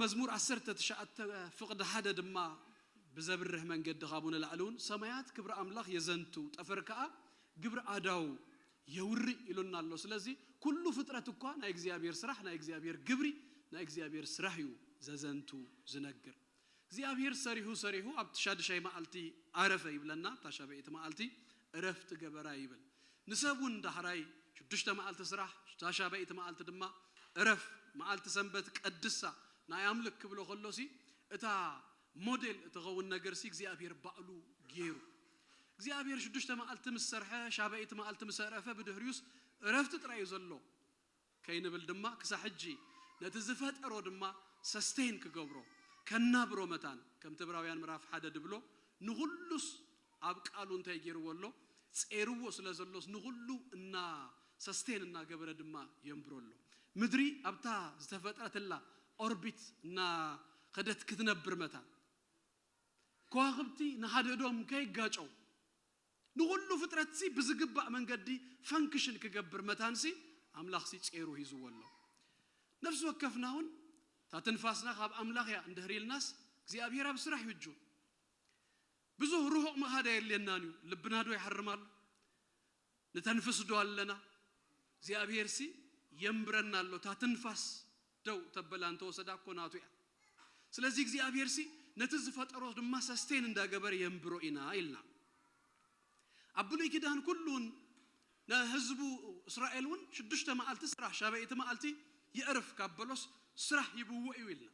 መዝሙር ዓሰርተ ትሽዓተ ፍቕዲ ሓደ ድማ ብዘብርህ መንገዲ ካብኡ ንላዕሊ እውን ሰማያት ክብሪ ኣምላኽ የዘንቱ፣ ጠፈር ከኣ ግብሪ ኣዳው የውሪ ኢሉና ኣሎ። ስለዚ ኩሉ ፍጥረት እኳ ናይ እግዚኣብሔር ስራሕ፣ ናይ እግዚኣብሔር ግብሪ፣ ናይ እግዚኣብሔር ስራሕ እዩ ዘዘንቱ፣ ዝነግር። እግዚኣብሔር ሰሪሁ ሰሪሁ ኣብቲ ሻድሻይ መዓልቲ ኣረፈ ይብለና። እታ ሻበይቲ መዓልቲ እረፍቲ ገበራ ይብል። ንሰብ እውን ዳሕራይ ሽዱሽተ መዓልቲ ስራሕ፣ እታ ሻበይቲ መዓልቲ ድማ እረፍ፣ መዓልቲ ሰንበት ቀድሳ፣ ናይ ኣምልክ ክብሎ ከሎሲ እታ ሞዴል እትኸውን ነገርሲ እግዚኣብሔር ባዕሉ ገይሩ። እግዚኣብሔር ሽዱሽተ መዓልቲ ምስ ሰርሐ፣ ሻበይቲ መዓልቲ ምስ ኣረፈ፣ ብድሕሪኡስ እረፍቲ ጥራይ እዩ ዘሎ ከይንብል ድማ ክሳብ ሕጂ ነቲ ዝፈጠሮ ድማ ሰስቴን ክገብሮ፣ ከናብሮ መታን፣ ከምቲ ዕብራውያን ምዕራፍ ሓደ ድብሎ፣ ንኹሉስ ኣብ ቃሉ እንታይ ገይርዎ ኣሎ? ጼርዎ ስለ ዘሎስ ንኹሉ እና ሰስቴን እናገበረ ድማ የንብሮ ኣሎ። ምድሪ ኣብታ ዝተፈጥረትላ ኦርቢት እናኸደት ክትነብር መታን፣ ከዋኽብቲ ንሓድሕዶም ከይጋጨው፣ ንኹሉ ፍጥረትሲ ብዝግባእ መንገዲ ፈንክሽን ክገብር መታንሲ ኣምላኽሲ ጼሩ ሂዝዎ ኣሎ። ነፍሲ ወከፍና እውን እታ ትንፋስና ካብ ኣምላኽ እያ እንድሕር ኢልናስ እግዚኣብሔር ኣብ ስራሕ እዩ እጁ። ብዙህ ርሑቕ ምኻድ ኣየድልየናን እዩ። ልብና ዶ ይሓርም ኣሎ? ንተንፍስ ዶ ኣለና? እግዚኣብሔርሲ የንብረና ኣሎ። እታ ትንፋስ ደው ተበላ እንተወሰዳ እኮ ናቱ እያ። ስለዚ እግዚኣብሔርሲ ነቲ ዝፈጠሮ ድማ ሰስቴን እንዳገበረ የንብሮ ኢና ኢልና። ኣብ ብሉይ ኪዳን ኩሉን ንህዝቡ እስራኤል እውን ሽዱሽተ መዓልቲ ስራሕ፣ ሻበይቲ መዓልቲ የዕርፍ ካብ በሎስ ስራሕ ይብዎ እዩ ኢልና።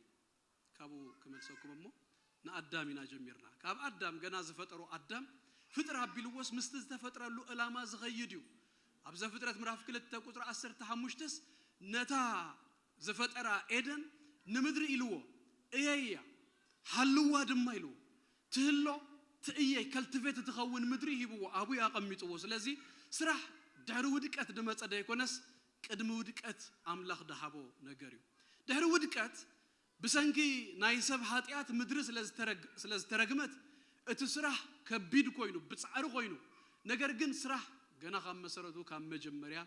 ካብኡ ክመልሰኩም እሞ ንኣዳም ኢና ጀሚርና። ካብ ኣዳም ገና ዝፈጠሮ ኣዳም ፍጥር ኣቢልዎስ ምስቲ ዝተፈጥረሉ ዕላማ ዝኸይድ እዩ። ኣብ ዘፍጥረት ምዕራፍ ክልተ ቁጽሪ ዓሰርተ ሓሙሽተስ ነታ ዝፈጠራ ኤደን ንምድሪ ኢልዎ፣ እየያ፣ ሃልዋ ድማ ኢልዎ። ትህሎ፣ ትእየይ፣ ከልቲቬት ትኸውን ምድሪ ሂብዎ፣ ኣብኡ ኣቐሚጥዎ። ስለዚ ስራሕ ድሕሪ ውድቀት ድመጸ ደይኮነስ ቅድሚ ውድቀት ኣምላኽ ድሃቦ ነገር እዩ። ድሕሪ ውድቀት ብሰንኪ ናይ ሰብ ሓጢኣት ምድሪ ስለ ዝተረግ-፣ ስለ ዝተረግመት እቲ ስራሕ ከቢድ ኮይኑ፣ ብጻዕሪ ኮይኑ። ነገር ግን ስራሕ ገና ካብ መሰረቱ፣ ካብ መጀመርያ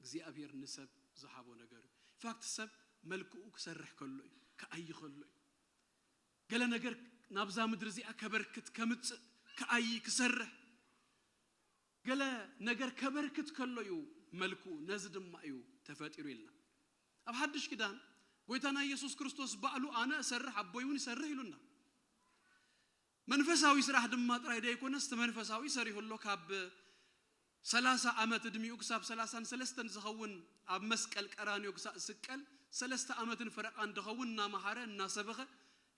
እግዚኣብሔር ንሰብ ዝሃቦ ነገር እዩ። ኢንፋክት ሰብ መልክኡ ክሰርሕ ከሎ እዩ፣ ክኣይ ከሎ እዩ። ገለ ነገር ናብዛ ምድሪ እዚኣ ከበርክት፣ ከምጽእ፣ ክኣይ፣ ክሰርሕ፣ ገለ ነገር ከበርክት ከሎ እዩ መልክኡ፣ ነዚ ድማ እዩ ተፈጢሩ ኢልና። ኣብ ሓድሽ ኪዳን ጎይታና ኢየሱስ ክርስቶስ ባዕሉ ኣነ እሰርሕ ኣቦይ እውን ይሰርሕ ኢሉና። መንፈሳዊ ስራሕ ድማ ጥራይ ደይኮነስ እቲ መንፈሳዊ ሰሪሑ ኣሎ። ካብ ሰላሳ ዓመት ዕድሚኡ ክሳብ ሰላሳን ሰለስተን ዝኸውን ኣብ መስቀል ቀራንዮ ክሳብ ዝስቀል ሰለስተ ዓመትን ፈረቓን ዝኸውን እናመሃረ እናሰበኸ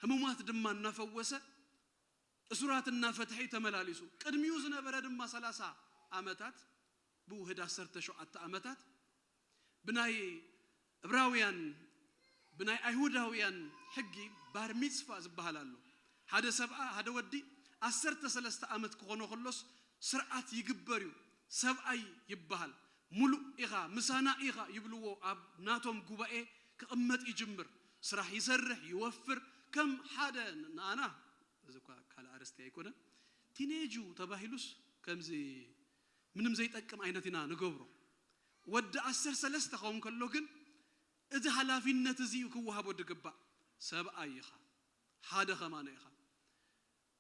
ህሙማት ድማ እናፈወሰ እሱራት እናፈትሐ እዩ ተመላሊሱ። ቅድሚኡ ዝነበረ ድማ ሰላሳ ዓመታት ብውህድ ዓሰርተ ሸውዓተ ዓመታት ብናይ ዕብራውያን፣ ብናይ ኣይሁዳውያን ሕጊ ባር ሚጽፋ ዝበሃል ኣሎ። ሓደ ሰብኣ፣ ሓደ ወዲ ዓሰርተ ሰለስተ ዓመት ክኾኖ ከሎስ ስርዓት ይግበር እዩ። ሰብኣይ ይበሃል። ሙሉእ ኢኻ፣ ምሳና ኢኻ ይብልዎ። ኣብ ናቶም ጉባኤ ክቕመጥ ይጅምር። ስራሕ ይሰርሕ፣ ይወፍር። ከም ሓደ ንኣና፣ እዚ እኳ ካልእ ኣርእስቲ ኣይኮነን፣ ቲኔጅ እዩ ተባሂሉስ ከምዚ ምንም ዘይጠቅም ዓይነት ኢና ንገብሮ። ወዲ ዓሰርተ ሰለስተ ክኸውን ከሎ ግን እዚ ሓላፊነት እዚ እዩ ክወሃቦ ዝግባእ። ሰብኣይ ኢኻ፣ ሓደ ከማና ኢኻ።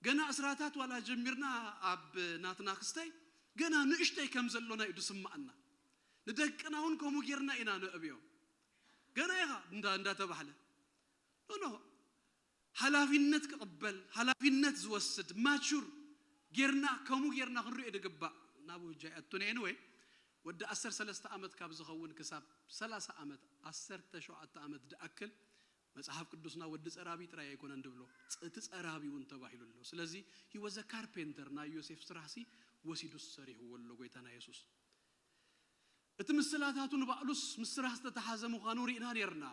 ገና እስራታት ዋላ ጀሚርና ኣብ ናትና ክስተይ ገና ንእሽተይ ከም ዘሎና እዩ ዝስማዓና። ንደቅና እውን ከምኡ ጌርና ኢና ነዕብዮም። ገና ኢኻ እንዳ-፣ እንዳተባህለ። ኖ፣ ኖ። ሓላፊነት ክቕበል፣ ሓላፊነት ዝወስድ፣ ማቹር ጌርና፣ ከምኡ ጌርና ክንሪኦ ዝግባእ። ናብኡ ህጂ ኣይኣቱን እየ። ኤኒወይ፣ ወዲ ዓሰርተ ሰለስተ ዓመት ካብ ዝኸውን ክሳብ ሰላሳ ዓመት፣ ዓሰርተ ሸውዓተ ዓመት ዝኣክል መጽሓፍ ቅዱስና ወዲ ጸራቢ ጥራይ ኣይኮነን ድብሎ፣ ጸ-፣ እቲ ጸራቢ እውን ተባሂሉ ኣሎ። ስለዚ፣ he was a carpenter፣ ናይ ዮሴፍ ስራሕሲ ወሲዱስ ሰሪሕዎ ኣሎ ጎይታና የሱስ። እቲ ምስላታቱ ንባዕሉስ ምስ ስራሕ ዝተተሓዘ ምዃኑ ርኢና ኔርና።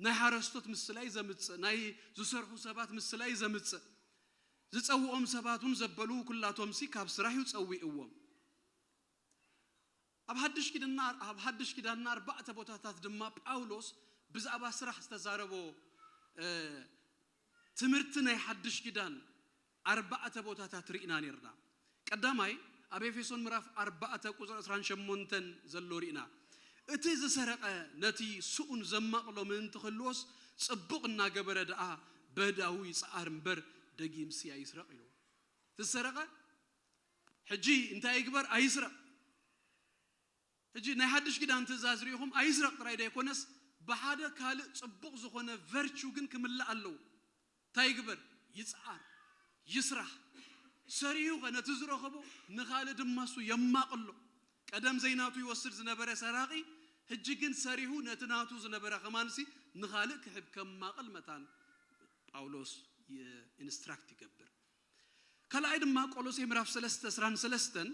ናይ ሓረስቶት ምስላ እዩ ዘምጽእ፣ ናይ ዝሰርሑ ሰባት ምስላ እዩ ዘምጽእ። ዝጸውኦም ሰባት እውን ዘበሉ ኩላቶምሲ ካብ ስራሕ እዩ ጸዊዕዎም። ኣብ ሓድሽ ኪዳንና፣ ኣብ ሓድሽ ኪዳንና ኣርባዕተ ቦታታት ድማ ጳውሎስ ብዛዕባ ስራሕ ዝተዛረቦ፣ እ፣ ትምህርቲ ናይ ሓድሽ ኪዳን ኣርባዕተ ቦታታት ርኢና ኔርና። ቀዳማይ ኣብ ኤፌሶን ምዕራፍ ኣርባዕተ ቁጽሪ ዕስራን ሸሞንተን ዘሎ ርኢና። እቲ ዝሰረቐ ነቲ ስኡን ዘማቕሎ ምእንቲ ክህልዎስ ጽቡቕ እናገበረ ደኣ በዳዊ ይጽዓር እምበር ደጊምሲ ኣይስረቕ ኢሉ። ትሰረቐ ሕጂ እንታይ ይግበር? ኣይስረቕ። ሕጂ ናይ ሓድሽ ኪዳን ትእዛዝ ርኢኹም ኣይስረቕ ጥራይ ደይኮነስ ብሓደ ካልእ ጽቡቕ ዝኾነ ቨርቹ ግን ክምልእ ኣለዎ። እንታይ ይግበር? ይጽዓር፣ ይስራሕ። ሰሪሑ ኸ ነቲ ዝረኸቦ ንኻልእ ድማ እሱ የማቕሎ። ቀደም ዘይናቱ ይወስድ ዝነበረ ሰራቒ ሕጂ ግን ሰሪሑ ነቲ ናቱ ዝነበረ ከማንሲ ንኻልእ ክሕብ ከማቕል መታን ጳውሎስ ኢንስትራክት ይገብር። ካልኣይ ድማ ቆሎሴ ምዕራፍ ሰለስተ ዕስራን ሰለስተን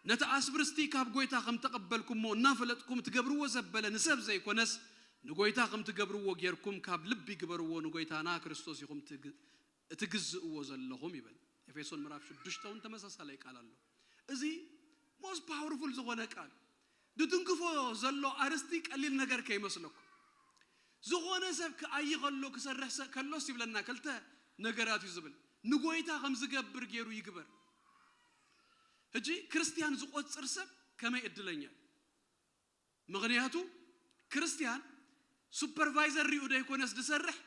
ነቲ ኣስብርስቲ ካብ ጎይታ ከም ተቐበልኩሞ እናፈለጥኩም ትገብርዎ ዘበለ ንሰብ ዘይኮነስ ንጎይታ ከም ትገብርዎ ጌርኩም ካብ ልቢ ግበርዎ፣ ንጎይታና ክርስቶስ ኢኹም ትግ- እትግዝእዎ ዘለኹም ይብል። ኤፌሶን ምዕራፍ ሽዱሽተ እውን ተመሳሳላይ ቃል ኣሎ። እዚ ሞስት ፓወርፉል ዝኾነ ቃል ድትንክፎ ዘሎ ኣርስቲ ቀሊል ነገር ከይመስለኩም። ዝኾነ ሰብ ክኣይ ከሎ ክሰርሕ ሰ- ከሎስ ይብለና ክልተ ነገራት እዩ ዝብል። ንጎይታ ከም ዝገብር ገይሩ ይግበር። ሕጂ ክርስቲያን ዝቆጽር ሰብ ከመይ እድለኛ እዩ። ምኽንያቱ ክርስቲያን ሱፐርቫይዘር ሪኡ ደይኮነስ ዝሰርሕ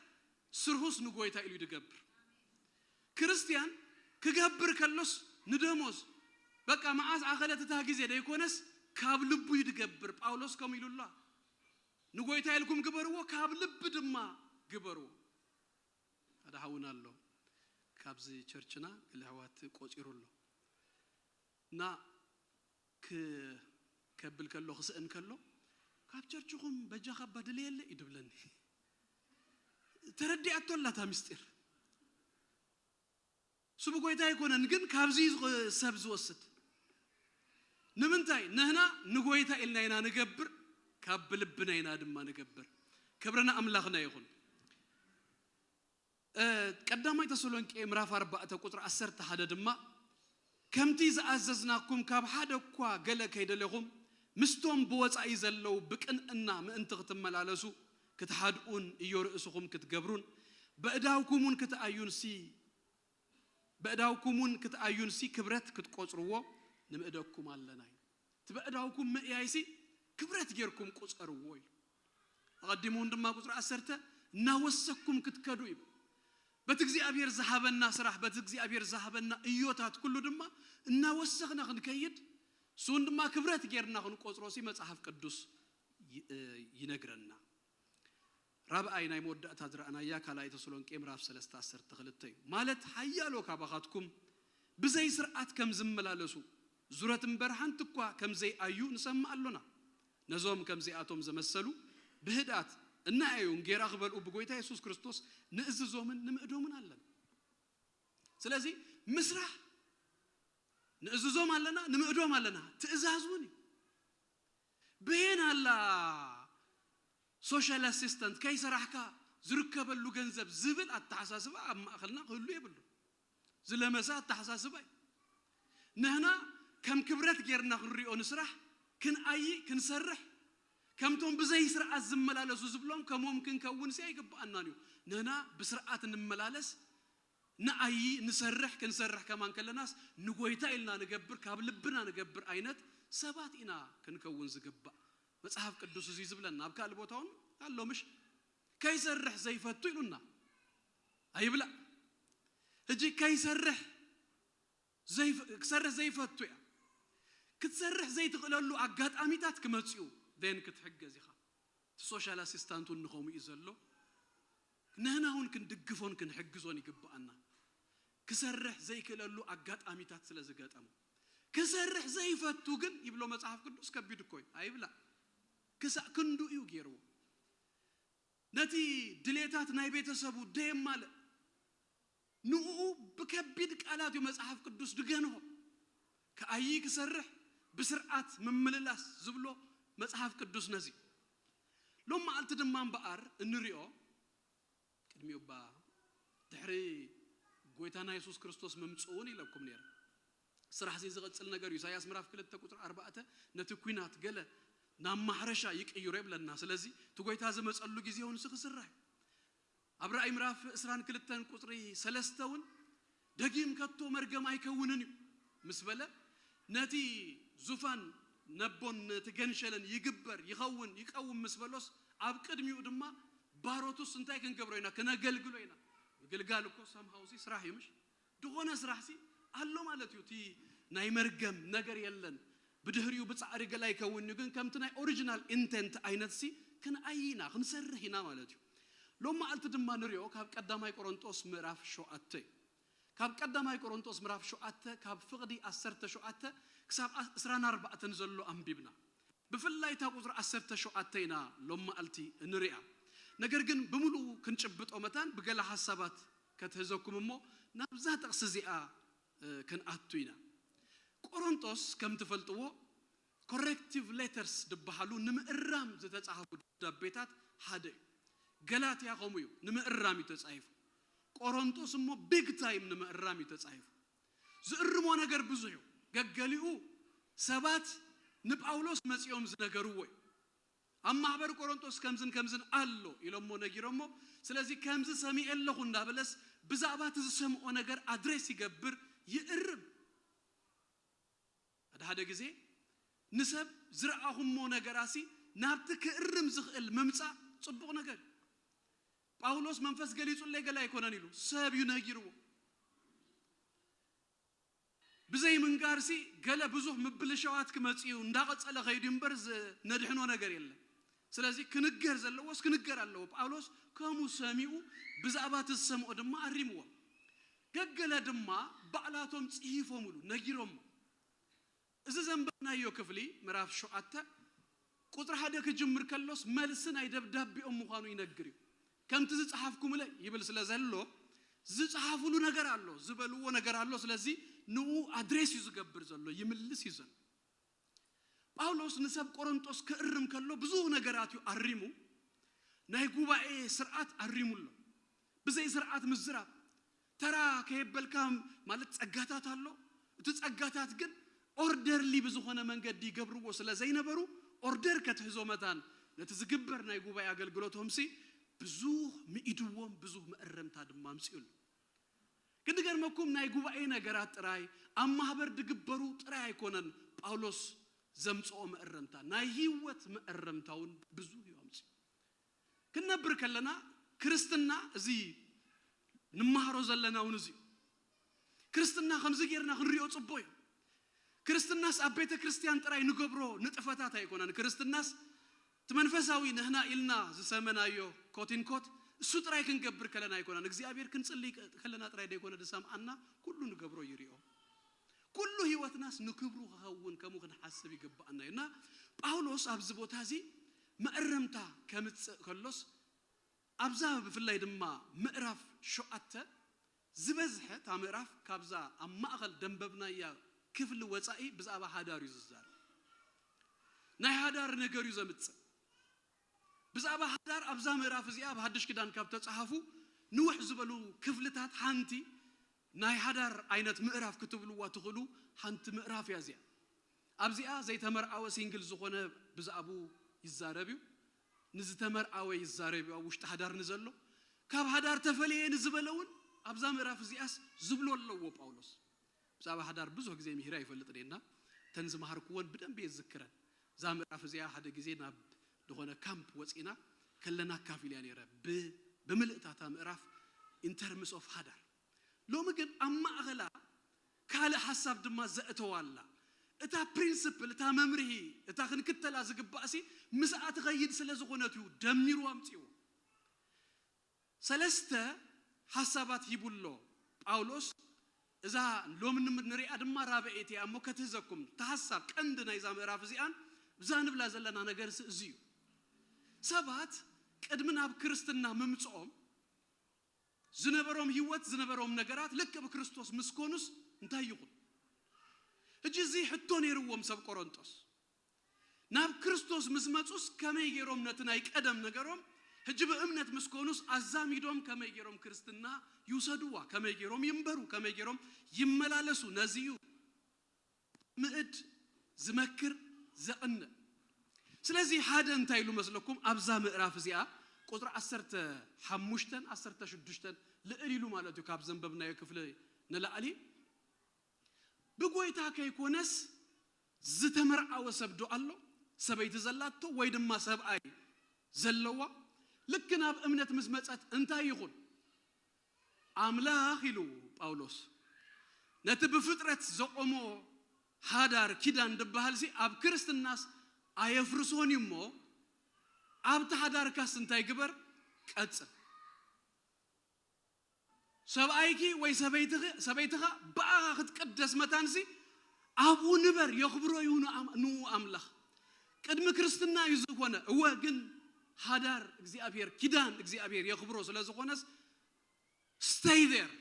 ስርሁስ ንጎይታ ኢሉ ይድገብር። ክርስቲያን ክገብር ከሎስ ንደሞዝ በቃ መዓዝ ኣኸለት እታ ግዜ ደይኮነስ ካብ ልቡ ይድገብር። ጳውሎስ ከምኡ ኢሉ ኣሎ። ንጎይታ ኢልኩም ግበርዎ፣ ካብ ልቢ ድማ ግበርዎ። ሓደ ሓውና ኣሎ ካብዚ ቸርችና ገለ ኣሕዋት ቆጺሩ ኣሎ እና ክ- ከብል ከሎ ክስእን ከሎ ካብ ቸርችኹም በጃኻ ባድለየለ እዩ ድብለኒ። ተረዲኣቶ ኣላ እታ ምስጢር። ስቡ ጎይታ ኣይኮነን ግን ካብዚ ዝኸ- ሰብ ዝወስድ ንምንታይ ንህና ንጎይታ ኢልና ኢና ንገብር፣ ካብ ብልብና ኢና ድማ ንገብር። ክብርና ኣምላኽና ይኹን። ቀዳማይ ተሰሎንቄ ምዕራፍ ኣርባዕተ ቁፅሪ ዓሰርተ ሓደ ድማ ከምቲ ዝኣዘዝናኩም ካብ ሓደ እኳ ገለ ከይደለኹም ምስቶም ብወፃኢ ዘለዉ ብቅንእና ምእንቲ ክትመላለሱ ክትሓድኡን እዮ ርእስኹም ክትገብሩን በእዳውኩምን ክትኣዩንሲ በእዳውኩምን ክትኣዩንሲ ክብረት ክትቆፅርዎ ንምእደኩም ኣለና እዩ። እቲ በእዳውኩም ምእያይሲ ክብረት ጌርኩም ቁፀርዎ ኢሉ። ኣቐዲሙ እውን ድማ ቁፅሪ ዓሰርተ እናወሰኩም ክትከዱ እዩ። በቲ እግዚኣብሔር ዝሃበና ስራሕ በቲ እግዚኣብሔር ዝሃበና እዮታት ኩሉ ድማ እናወሰኽና ክንከይድ እሱውን ድማ ክብረት ጌርና ክንቆፅሮ ሲ መፅሓፍ ቅዱስ ይ- ይነግረና። ራብኣይ ናይ መወዳእታ ዝረኣናያ ካልኣይ ተሰሎንቄ ምዕራፍ ሰለስተ ዓሰርተ ክልተ እዩ። ማለት ሓያሎ ካባኻትኩም ብዘይ ስርዓት ከም ዝመላለሱ ዙረት እምበር ሓንቲ እኳ ከም ዘይኣዩ ንሰምዕ ኣሎና። ነዞም ከምዚኣቶም ዘመሰሉ ብህድኣት እናኣዩን ጌራ ክበልኡ ብጎይታ የሱስ ክርስቶስ ንእዝዞምን ንምእዶምን ኣለና። ስለዚ ምስራሕ ንእዝዞም ኣለና፣ ንምእዶም ኣለና። ትእዛዝ እውን እዩ። ብሄን ኣላ ሶሻል ኣሲስተንት ከይሰራሕካ ዝርከበሉ ገንዘብ ዝብል ኣተሓሳስባ ኣብ ማእኸልና ክህሉ የብሉ። ዝለመሰ ኣተሓሳስባ እዩ። ንህና ከም ክብረት ጌርና ክንሪኦ ንስራሕ፣ ክንኣይ፣ ክንሰርሕ፣ ከምቶም ብዘይ ስርዓት ዝመላለሱ ዝብሎም ከምኦም ክንከውን ሲ ኣይግብኣናን እዩ። ንህና ብስርዓት እንመላለስ ንኣይ ንሰርሕ ክንሰርሕ ከማን ከለናስ ንጎይታ ኢልና ንገብር ካብ ልብና ንገብር ዓይነት ሰባት ኢና ክንከውን ዝግባእ። መጽሓፍ ቅዱስ እዚ ዝብለና ኣብ ካልእ ቦታ እውን ኣሎ ምሽ? ከይሰርሕ ዘይፈቱ ኢሉና ኣይብላ። ሕጂ ከይሰርሕ ዘይፈ- ክሰርሕ ዘይፈቱ እያ ክትሰርሕ ዘይትኽእለሉ ኣጋጣሚታት ክመፅኡ ን ክትሕገዝ ኢኻ። እቲ ሶሻል ኣሲስታንት እውን ንኸምኡ እዩ ዘሎ። ንህና እውን ክንድግፎን ክንሕግዞን ይግብኣና። ክሰርሕ ዘይክእለሉ ኣጋጣሚታት ስለ ዝገጠሙ ክሰርሕ ዘይፈቱ ግን ይብሎ መጽሓፍ ቅዱስ ከቢድ እኮ እዩ ኣይብላ። ክሳእ ክንዱ እዩ ገይርዎ። ነቲ ድሌታት ናይ ቤተሰቡ ደየማልእ ንኡ ብከቢድ ቃላት እዩ መጽሓፍ ቅዱስ ድገንሆ። ከኣይ ክሰርሕ ብስርዓት ምምልላስ ዝብሎ መጽሓፍ ቅዱስ ነዚ ሎም መዓልቲ ድማ እምበኣር እንሪኦ ቅድሚኡ እባ ድሕሪ ጎይታና የሱስ ክርስቶስ ምምፅኡ እውን ኢለኩም ነይረ። ስራሕ እዚ ዝቐፅል ነገር እዩ። ኢሳያስ ምዕራፍ ክልተ ቁፅሪ ኣርባዕተ ነቲ ኲናት ገለ ናብ ማሕረሻ ይቅይሮ ይብለና። ስለዚ እቲ ጎይታ ዝመፀሉ ግዜ እውን ክስራሕ እዩ። ኣብ ራእይ ምዕራፍ ዕስራን ክልተን ቁፅሪ ሰለስተ እውን ደጊም ከቶ መርገም ኣይከውንን እዩ ምስ በለ ነቲ ዙፋን ነቦን ነቲ ገንሸልን ይግበር ይኸውን ይቀውም ምስ በሎስ ኣብ ቅድሚኡ ድማ ባሮቱስ እንታይ ክንገብሮ ኢና? ክነገልግሎ ኢና። ምግልጋል እኮ ሰምሃውሲ ስራሕ እዩ፣ ምሽ? ዝኾነ ስራሕሲ ኣሎ ማለት እዩ። እቲ ናይ መርገም ነገር የለን። ብድሕሪኡ ብጻዕሪ ገላ ይከውን እዩ፣ ግን ከምቲ ናይ ኦሪጂናል ኢንቴንት ዓይነትሲ ክንኣይ ኢና፣ ክንሰርሕ ኢና ማለት እዩ። ሎም መዓልቲ ድማ ንሪኦ ካብ ቀዳማይ ቆሮንጦስ ምዕራፍ ሸውዓተ እዩ። ካብ ቀዳማይ ቆሮንጦስ ምዕራፍ ሸውዓተ ካብ ፍቕዲ ዓሰርተ ሸውዓተ ክሳብ ዕስራን ኣርባዕተን ዘሎ ኣንቢብና። ብፍላይ እታ ቁጽሪ ዓሰርተ ሸውዓተ ኢና ሎም መዓልቲ እንሪኣ። ነገር ግን ብምሉኡ ክንጭብጦ መታን ብገለ ሓሳባት ከትህዘኩም እሞ ናብዛ ጥቕሲ እዚኣ፣ እ፣ ክንኣቱ ኢና። ቆሮንጦስ ከም ትፈልጥዎ ኮሬክቲቭ ሌተርስ ዝበሃሉ ንምእራም ዝተጻሕፉ ደብዳቤታት ሓደ እዩ። ገላትያ ከምኡ እዩ፣ ንምእራም እዩ ተጻሒፉ። ቆሮንጦስ እሞ ቢግ ታይም ንምእራም እዩ ተጻሒፉ። ዝእርሞ ነገር ብዙሕ እዩ። ገገሊኡ ሰባት ንጳውሎስ መጺኦም ዝነገርዎ እዩ። ኣብ ማሕበር ቆሮንጦስ ከምዝን ከምዝን ኣሎ ኢሎሞ ነጊሮሞ። ስለዚ ከምዚ ሰሚዐ ኣለኹ እንዳበለስ ብዛዕባ እቲ ዝሰምዖ ነገር ኣድሬስ ይገብር፣ ይእርም። ሓደ ሓደ ግዜ ንሰብ ዝረኣኹሞ ነገራሲ ናብቲ ክእርም ዝኽእል ምምጻእ ጽቡቕ ነገር እዩ። ጳውሎስ መንፈስ ገሊጹለይ ገለ ኣይኮነን ኢሉ፣ ሰብ እዩ ነጊርዎ። ብዘይ ምንጋርሲ ገለ ብዙሕ ምብልሻዋት ክመጽእ እዩ፣ እንዳቐጸለ ከይዱ እምበር ዝ-፣ ነድሕኖ ነገር የለን። ስለዚ ክንገር ዘለዎስ ክንገር ኣለዎ። ጳውሎስ ከምኡ ሰሚኡ ብዛዕባ እቲ ዝሰምዖ ድማ ኣሪምዎ። ገገለ ድማ ባዕላቶም ጽሂፎምሉ ነጊሮሞ። እዚ ዘንበብናዮ ክፍሊ ምዕራፍ ሸውዓተ ቁጽሪ ሓደ ክጅምር ከሎስ መልሲ ናይ ደብዳቤኦም ምዃኑ ይነግር እዩ። ከምቲ ዝጸሓፍኩምለ ይብል ስለ ዘሎ ዝጸሓፉሉ ነገር ኣሎ፣ ዝበልዎ ነገር ኣሎ። ስለዚ ንኡ ኣድሬስ እዩ ዝገብር ዘሎ፣ ይምልስ እዩ ዘሎ። ጳውሎስ ንሰብ ቆሮንጦስ ክእርም ከሎ ብዙ ነገራት እዩ ኣሪሙ። ናይ ጉባኤ ስርዓት ኣሪሙ ኣሎ። ብዘይ ስርዓት ምዝራብ፣ ተራ ከየበልካ ማለት ጸጋታት ኣሎ። እቲ ጸጋታት ግን ኦርደርሊ ብዝኾነ መንገዲ ይገብርዎ ስለ ዘይነበሩ ኦርደር ከትሕዞ መታን ነቲ ዝግበር ናይ ጉባኤ ኣገልግሎቶምሲ ብዙህ ምኢድዎም፣ ብዙህ መእረምታ ድማ ኣምጺኡሉ። ግን ዝገርመኩም ናይ ጉባኤ ነገራት ጥራይ ኣብ ማህበር ድግበሩ ጥራይ ኣይኮነን ጳውሎስ ዘምጽኦ መእረምታ፣ ናይ ህይወት መእረምታ እውን ብዙህ እዩ ኣምጺኡ። ክንነብር ከለና ክርስትና እዚ ንመሃሮ ዘለና እውን እዚ እዩ። ክርስትና ከምዚ ጌርና ክንሪኦ ጽቡቕ እዩ። ክርስትናስ ኣብ ቤተ ክርስቲያን ጥራይ ንገብሮ ንጥፈታት ኣይኮነን። ክርስትናስ እቲ መንፈሳዊ ንህና ኢልና ዝሰመናዮ ኮቲንኮት እሱ ጥራይ ክንገብር ከለና ኣይኮነን። እግዚኣብሔር ክንጽልይ ከ-፣ ከለና ጥራይ ደይኮነ ዝሰምዓና ኩሉ ንገብሮ ይሪኦ። ኩሉ ህይወትናስ ንክብሩ ክኸውን ከምኡ ክንሓስብ ይግብኣና እዩ። እና ጳውሎስ ኣብዚ ቦታ እዚ መእረምታ ከምጽእ ከሎስ ኣብዛ ብፍላይ ድማ ምዕራፍ ሸውዓተ ዝበዝሐ እታ ምዕራፍ ካብዛ ኣብ ማእኸል ደንበብናያ ክፍሊ ወፃኢ ብዛዕባ ሓዳር እዩ ዝዛረብ። ናይ ሓዳር ነገር እዩ ዘምፅእ። ብዛዕባ ሓዳር ኣብዛ ምዕራፍ እዚኣ ኣብ ሓድሽ ኪዳን ካብ ተፃሓፉ ንውሕ ዝበሉ ክፍልታት ሓንቲ ናይ ሓዳር ዓይነት ምዕራፍ ክትብልዋ ትኽእሉ ሓንቲ ምዕራፍ እያ እዚኣ። ኣብዚኣ ዘይተመርዓወ ሲንግል ዝኾነ ብዛዕቡ ይዛረብ እዩ። ንዝተመርዓወ ይዛረብ እዩ፣ ኣብ ውሽጢ ሓዳር ንዘሎ። ካብ ሓዳር ተፈልየ ንዝበለ እውን ኣብዛ ምዕራፍ እዚኣስ ዝብሎ ኣለዎ ጳውሎስ። ብዛዕባ ሓዳር ብዙሕ ግዜ ምሂረ ኣይፈልጥን እየ እና እተን ዝመሃርክወን ብደንብ እየ ዝዝክረን። እዛ ምዕራፍ እዚኣ ሓደ ግዜ ናብ ዝኾነ ካምፕ ወፂና ከለና ኣካፊልያ ነይረ። ብ-፣ ብምልእታታ ምዕራፍ ኢንተርምስ ኦፍ ሓዳር። ሎሚ ግን ኣብ ማእኸላ ካልእ ሓሳብ ድማ ዘእተዋ ኣላ። እታ ፕሪንስፕል፣ እታ መምርሂ፣ እታ ክንክተላ ዝግባእሲ ምስኣ ትኸይድ ስለ ዝኾነት እዩ ደሚሩ ኣምጺዎ። ሰለስተ ሓሳባት ሂቡ ኣሎ ጳውሎስ። እዛ ሎሚ ንም-፣ ንሪኣ ድማ ራብዐይቲ እያ እሞ ከትህዘኩም። እታ ሓሳብ ቀንዲ ናይዛ ምዕራፍ እዚኣን ብዛ ንብላ ዘለና ነገርሲ እዚ እዩ። ሰባት ቅድሚ ናብ ክርስትና ምምጽኦም ዝነበሮም ህይወት፣ ዝነበሮም ነገራት ልክዕ ብክርስቶስ ምስ ኮኑስ እንታይ ይኹን? ሕጂ እዚ ሕቶ ነይርዎም ሰብ ቆሮንጦስ። ናብ ክርስቶስ ምስ መጹስ ከመይ ገይሮም ነቲ ናይ ቀደም ነገሮም ሕጂ ብእምነት ምስ ኮኑስ ኣዛሚዶም ከመይ ገይሮም ክርስትና ይውሰድዋ? ከመይ ገይሮም ይንበሩ? ከመይ ገይሮም ይመላለሱ? ነዚ እዩ ምእድ ዝመክር ዘቕንእ። ስለዚ ሓደ እንታይ ኢሉ መስለኩም? ኣብዛ ምዕራፍ እዚኣ ቁጽሪ ዓሰርተ ሓሙሽተን ዓሰርተ ሽዱሽተን ልዕል ኢሉ ማለት እዩ፣ ካብ ዘንበብናዮ ክፍሊ ንላዕሊ። ብጎይታ ከይኮነስ ዝተመርዓወ ሰብ ዶ ኣሎ? ሰበይቲ ዘላቶ ወይ ድማ ሰብኣይ ዘለዋ? ልክ ናብ እምነት ምስ መጸት እንታይ ይኹን ኣምላኽ ኢሉ ጳውሎስ ነቲ ብፍጥረት ዘቆሞ ሓዳር ኪዳን ድበሃል ሲ ኣብ ክርስትናስ ኣየፍርሶን እዩ እሞ ኣብቲ ሓዳርካስ እንታይ ግበር ቀጽል። ሰብኣይኪ ወይ ሰበይትኻ ብኣኻ ክትቅደስ መታንሲ ኣብኡ ንበር የኽብሮ እዩ ንኡ ኣምላኽ። ቅድሚ ክርስትና እዩ ዝኾነ እወ ግን ሓዳር እግዚኣብሔር ኪዳን እግዚኣብሔር የኽብሮ ስለ ዝኾነስ stay there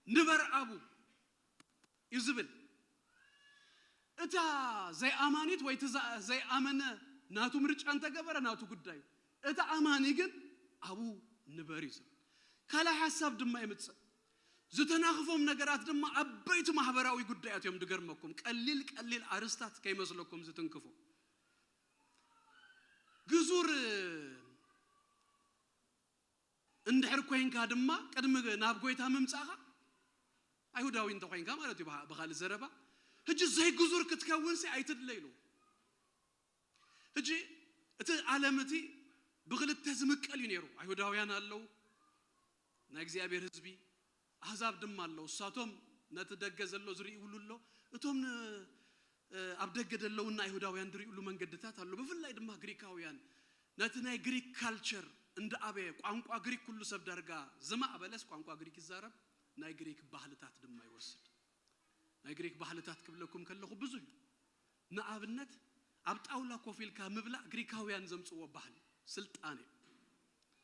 ንበር ኣቡ እዩ ዝብል። እታ ዘይኣማኒት ወይ ዘይኣመነ ናቱ ምርጫ እንተገበረ ናቱ ጉዳዩ። እታ ኣማኒ ግን ኣቡ ንበር እዩ ዝብል። ካልኣይ ሓሳብ ድማ ይምፅእ። ዝተናኽፎም ነገራት ድማ ዓበይቲ ማህበራዊ ጉዳያት እዮም። ድገርመኩም ቀሊል ቀሊል ኣርስታት ከይመስለኩም ዝትንክፎ ግዙር እንድሕር ኮይንካ ድማ ቅድሚ ናብ ጎይታ ምምፃእኻ ኣይሁዳዊ እንተኮይንካ ማለት እዩ። ብካልእ ዘረባ ሕጂ ዘይግዙር ክትከውንሲ ኣይትድለ ኢሉ። ሕጂ እቲ ዓለም እቲ ብክልተ ዝምቀል እዩ ነይሩ። ኣይሁዳውያን ኣለዉ፣ ናይ እግዚኣብሔር ህዝቢ ኣህዛብ ድማ ኣለዉ። እሳቶም ነቲ ደገ ዘሎ ዝርእይብሉ ኣሎ፣ እቶም ኣብ ደገ ዘለውና ኣይሁዳውያን ዝርእይብሉ መንገድታት ኣሎ። ብፍላይ ድማ ግሪካውያን ነቲ ናይ ግሪክ ካልቸር እንዳኣበየ ቋንቋ ግሪክ ኩሉ ሰብ ዳርጋ ዝማዕበለስ ቋንቋ ግሪክ ይዛረብ፣ ናይ ግሪክ ባህልታት ድማ ይወስድ። ናይ ግሪክ ባህልታት ክብለኩም ከለኹ ብዙሕ እዩ። ንኣብነት ኣብ ጣውላ ኮፍ ኢልካ ምብላዕ ግሪካውያን ዘምፅዎ ባህሊ ስልጣነ እዩ።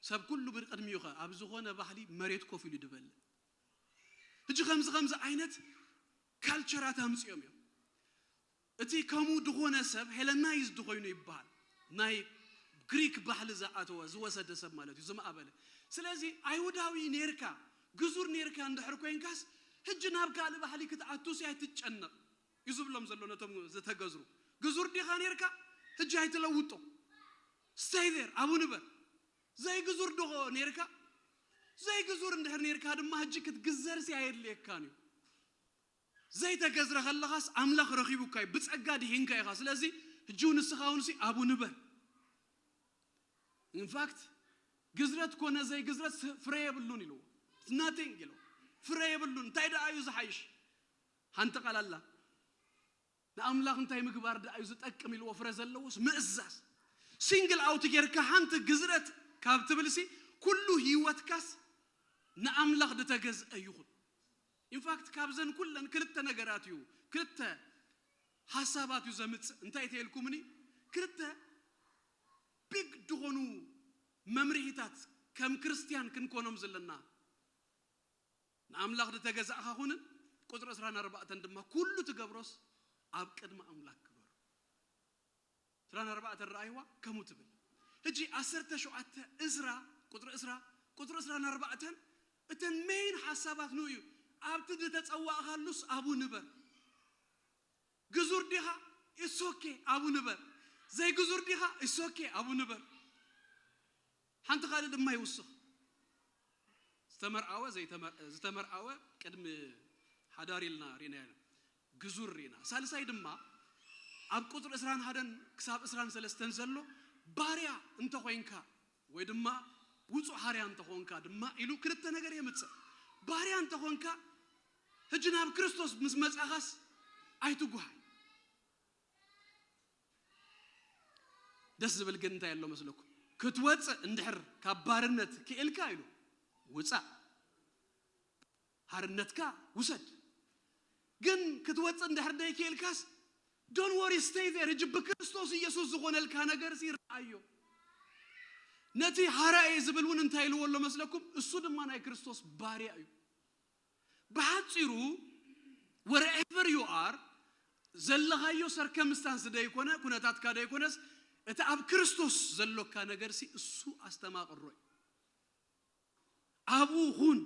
ሰብ ኩሉ ብቅድሚኡ ከ ኣብ ዝኾነ ባህሊ መሬት ኮፍ ኢሉ ድበልዕ። ሕጂ ከምዚ ከምዚ ዓይነት ካልቸራት ኣምፅኦም እዮም። እቲ ከምኡ ድኾነ ሰብ ሄለናይዝድ ኮይኑ ይበሃል። ናይ ግሪክ ባህሊ ዝኣተወ ዝወሰደ ሰብ ማለት እዩ ዝማዕበለ። ስለዚ ኣይሁዳዊ ኔርካ ግዙር ኔርካ እንድሕር ኮይንካስ ሕጂ ናብ ካልእ ባህሊ ክትኣቱስ ኣይትጨነቕ እዩ ዝብሎም ዘሎ ነቶም ዝተገዝሩ። ግዙር ዲኻ ኔርካ ሕጂ ኣይትለውጦ stay there ኣብኡ ንበር። ዘይግዙር ዶ ኔርካ ዘይግዙር እንድሕር ኔርካ ድማ ሕጂ ክትግዘርሲ ኣየድልየካን እዩ። ዘይተገዝረ ከለኻስ ኣምላኽ ረኺቡካ እዩ፣ ብጸጋ ድሒንካ ኢኻ። ስለዚ ሕጂ ንስኻ እውን ሲ ኣብኡ ንበር። ኢንፋክት ግዝረት ኮነ ዘይግዝረት ፍረ የብሉን ኢልዎ። ናቲንግ ኢልዎ። ፍረ የብሉን። እንታይ ደኣ እዩ ዝሓይሽ? ሓንቲ ቃል ኣላ። ንኣምላኽ እንታይ ምግባር ደኣ እዩ ዝጠቅም ኢልዎ ፍረ ዘለዎስ ምእዛዝ። ሲንግል ኣውት ጌርካ ሓንቲ ግዝረት ካብ ትብልሲ ኩሉ ህይወትካስ ንኣምላኽ ድተገዝአ ይኹን። ኢንፋክት ካብዘን ኩለን ክልተ ነገራት እዩ ክልተ ሓሳባት እዩ ዘምፅእ። እንታይ ተየልኩምኒ ክልተ ቢግ ዝኾኑ መምርሂታት ከም ክርስትያን ክንኮኖም ዘለና ንኣምላኽ ዝተገዛእኻ ኩንን ቁፅሪ ዕስራን ኣርባዕተን ድማ ኩሉ ትገብሮስ ኣብ ቅድሚ ኣምላኽ ግበሮ። ዕስራን ኣርባዕተን ረኣይዋ ከምኡ ትብል። ሕጂ ዓሰርተ ሸውዓተ ዕስራ ቁፅሪ ዕስራ ቁፅሪ ዕስራን ኣርባዕተን እተን ሜይን ሓሳባት ንኡ እዩ። ኣብቲ ዝተፀዋእኻሉስ ኣብኡ ንበር። ግዙር ዲኻ? ኢሶኬ ኣብኡ ንበር። ዘይግዙር ዲኻ? ኢሶኬ ኣብኡ ንበር። ሓንቲ ካልእ ድማ ይውስኽ። ዝተመርዓወ ዘይተመር- ዝተመርዓወ ቅድሚ ሓዳር ኢልና ርኢና ኢና። ግዙር ርኢና። ሳልሳይ ድማ ኣብ ቁፅሪ ዕስራን ሓደን ክሳብ ዕስራን ሰለስተን ዘሎ ባርያ እንተኾይንካ ወይ ድማ ውፁእ ሓርያ እንተኾንካ ድማ ኢሉ ክልተ ነገር የምፅእ። ባርያ እንተኾንካ ሕጂ ናብ ክርስቶስ ምስ መፃኻስ ኣይትጉሃይ። ደስ ዝብል ግን እንታይ ኣሎ መስለኩም? ክትወፅእ እንድሕር ካብ ባርነት ክኢልካ ኢሉ ውፃእ፣ ሓርነትካ ውሰድ። ግን ክትወፅእ እንድሕር ደይክኢልካስ don't worry stay there። ሕጂ ብክርስቶስ ኢየሱስ ዝኾነልካ ነገር ሲ ረኣዮ። ነቲ ሓራኤ ዝብል እውን እንታይ ኢልዎ ኣሎ መስለኩም? እሱ ድማ ናይ ክርስቶስ ባርያ እዩ። ብሓፂሩ wherever you are ዘለኻዮ ሰርከምስታንስ ደይኮነ ኩነታትካ ደይኮነስ እቲ ኣብ ክርስቶስ ዘሎካ ነገርሲ እሱ ኣስተማቕሮ እዩ። ኣብኡ ኩን።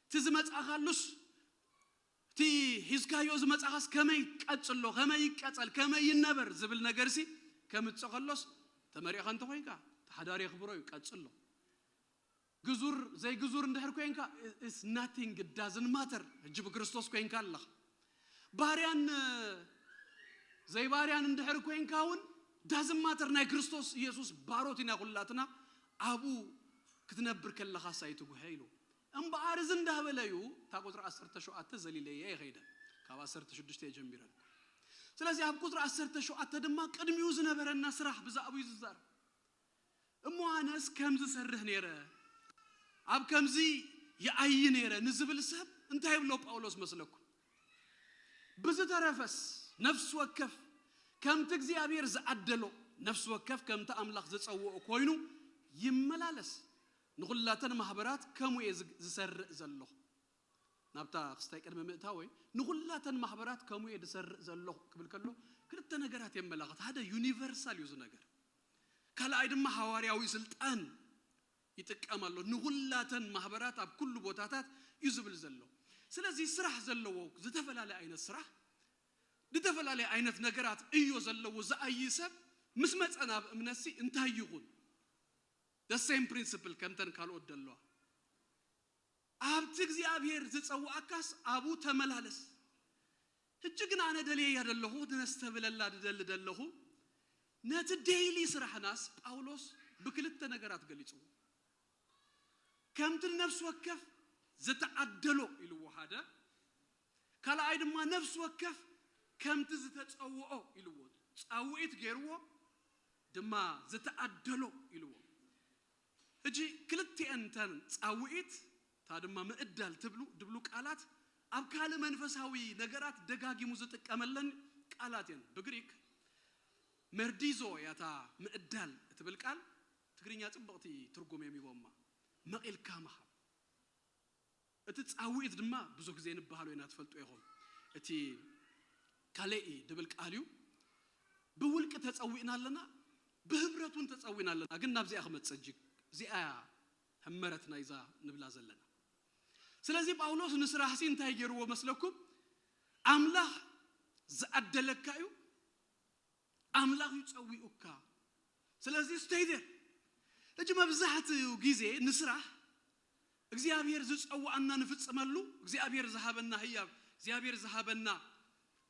እቲ ዝመፃኻሉስ እቲ ሒዝካዮ ዝመፃኻስ ከመይ ቀፅሎ ከመይ ይቀፀል ከመይ ይነበር ዝብል ነገርሲ ከምፅእ ከሎስ ተመሪዕኻ እንተኮይንካ ተሓዳሪ የኽብሮ እዩ ቀፅሎ። ግዙር ዘይግዙር እንድሕር ኮይንካ is nothing it doesn't matter። ሕጂ ብክርስቶስ ኮይንካ ኣለኻ። ባርያን ዘይባርያን እንድሕር ኮይንካ እውን doesn't matter። ናይ ክርስቶስ ኢየሱስ ባሮት ኢና ኩላትና። ኣብኡ ክትነብር ከለኻስ ኣይትጉሀ ኢሉ። እምበኣር እዚ እንዳበለዩ እታ ቁፅሪ ዓሰርተ ሸውዓተ ዘሊለየ ይኸይደ፣ ካብ ዓሰርተ ሽዱሽተ ጀሚረልኩ። ስለዚ ኣብ ቁፅሪ ዓሰርተ ሸውዓተ ድማ ቅድሚኡ ዝነበረና ስራሕ ብዛዕባኡ እዩ ዝዛረብ። እሞ ኣነስ ከምዚ ሰርሕ ነይረ፣ ኣብ ከምዚ ይኣይ ነይረ ንዝብል ሰብ እንታይ ይብሎ ጳውሎስ መስለኩም? ብዝተረፈስ ነፍሲ ወከፍ ከምቲ እግዚኣብሔር ዝዓደሎ፣ ነፍሲ ወከፍ ከምቲ ኣምላኽ ዝጸውኦ ኮይኑ ይመላለስ። ንኹላተን ማህበራት ከምኡ እየ ዝግ- ዝሰርዕ ዘለኹ። ናብታ ክስታይ ቅድሚ ምእታወይ ንኹላተን ማህበራት ከምኡ እየ ዝሰርዕ ዘለኹ ክብል ከሎ ክልተ ነገራት የመላኽት። ሓደ ዩኒቨርሳል እዩ እዚ ነገር። ካልኣይ ድማ ሃዋርያዊ ስልጣን ይጥቀም ኣሎ። ንኹላተን ማህበራት ኣብ ኩሉ ቦታታት እዩ ዝብል ዘሎ። ስለዚ ስራሕ ዘለዎ ዝተፈላለየ ዓይነት ስራሕ፣ ዝተፈላለየ ዓይነት ነገራት እዮ ዘለዎ ዝኣይ ሰብ ምስ መጸ ናብ እምነትሲ እንታይ ይኹን? The same principle ከምተን ካልኦት ደለዋ። ኣብቲ እግዚኣብሔር ዝጸውኣካስ ኣብኡ ተመላለስ። ሕጂ ግን ኣነ ደልየያ ደለኹ፣ ድነስተብለላ ድደሊ ደለኹ። ነቲ ዴይሊ ስራሕናስ ጳውሎስ ብክልተ ነገራት ገሊጽዎ። ከምቲ ንነፍሲ ወከፍ ዝተዓደሎ ኢልዎ ሓደ፣ ካልኣይ ድማ ነፍሲ ወከፍ ከምቲ ዝተጸውኦ ኢልዎ። ጻውዒት ገይርዎ ድማ ዝተዓደሎ ኢልዎ። ሕጂ ክልቲኤን እተን ጻውዒት፣ እታ ድማ ምእዳል ትብሉ ድብሉ ቃላት ኣብ ካልእ መንፈሳዊ ነገራት ደጋጊሙ ዝጥቀመለን ቃላት እየን። ብግሪክ መርዲዞ እያ እታ ምእዳል እትብል ቃል። ትግርኛ ጽብቕቲ ትርጉም እዮም ሂቦማ፣ መቒልካ ምሃብ። እቲ ጻውዒት ድማ ብዙሕ ግዜ ንበሃሎ ኢና፣ ትፈልጡ ኢኹም። እቲ ካሌኢ ድብል ቃል እዩ። ብውልቂ ተጸዊዕና ኣለና፣ ብህብረት እውን ተጸዊዕና ኣለና። ግን ናብዚኣ ክመጽእ እጅግ እዚኣ እያ ህመረት ናይዛ ንብላ ዘለና። ስለዚ ጳውሎስ ንስራሕሲ እንታይ ገይርዎ መስለኩም? ኣምላኽ ዝኣደለካ እዩ፣ ኣምላኽ እዩ ጸዊኡካ። ስለዚ stay there። ሕጂ መብዛሕትኡ ግዜ ንስራሕ እግዚኣብሔር ዝጸውኣና ንፍጽመሉ፣ እግዚኣብሔር ዝሃበና ህያብ፣ እግዚኣብሔር ዝሃበና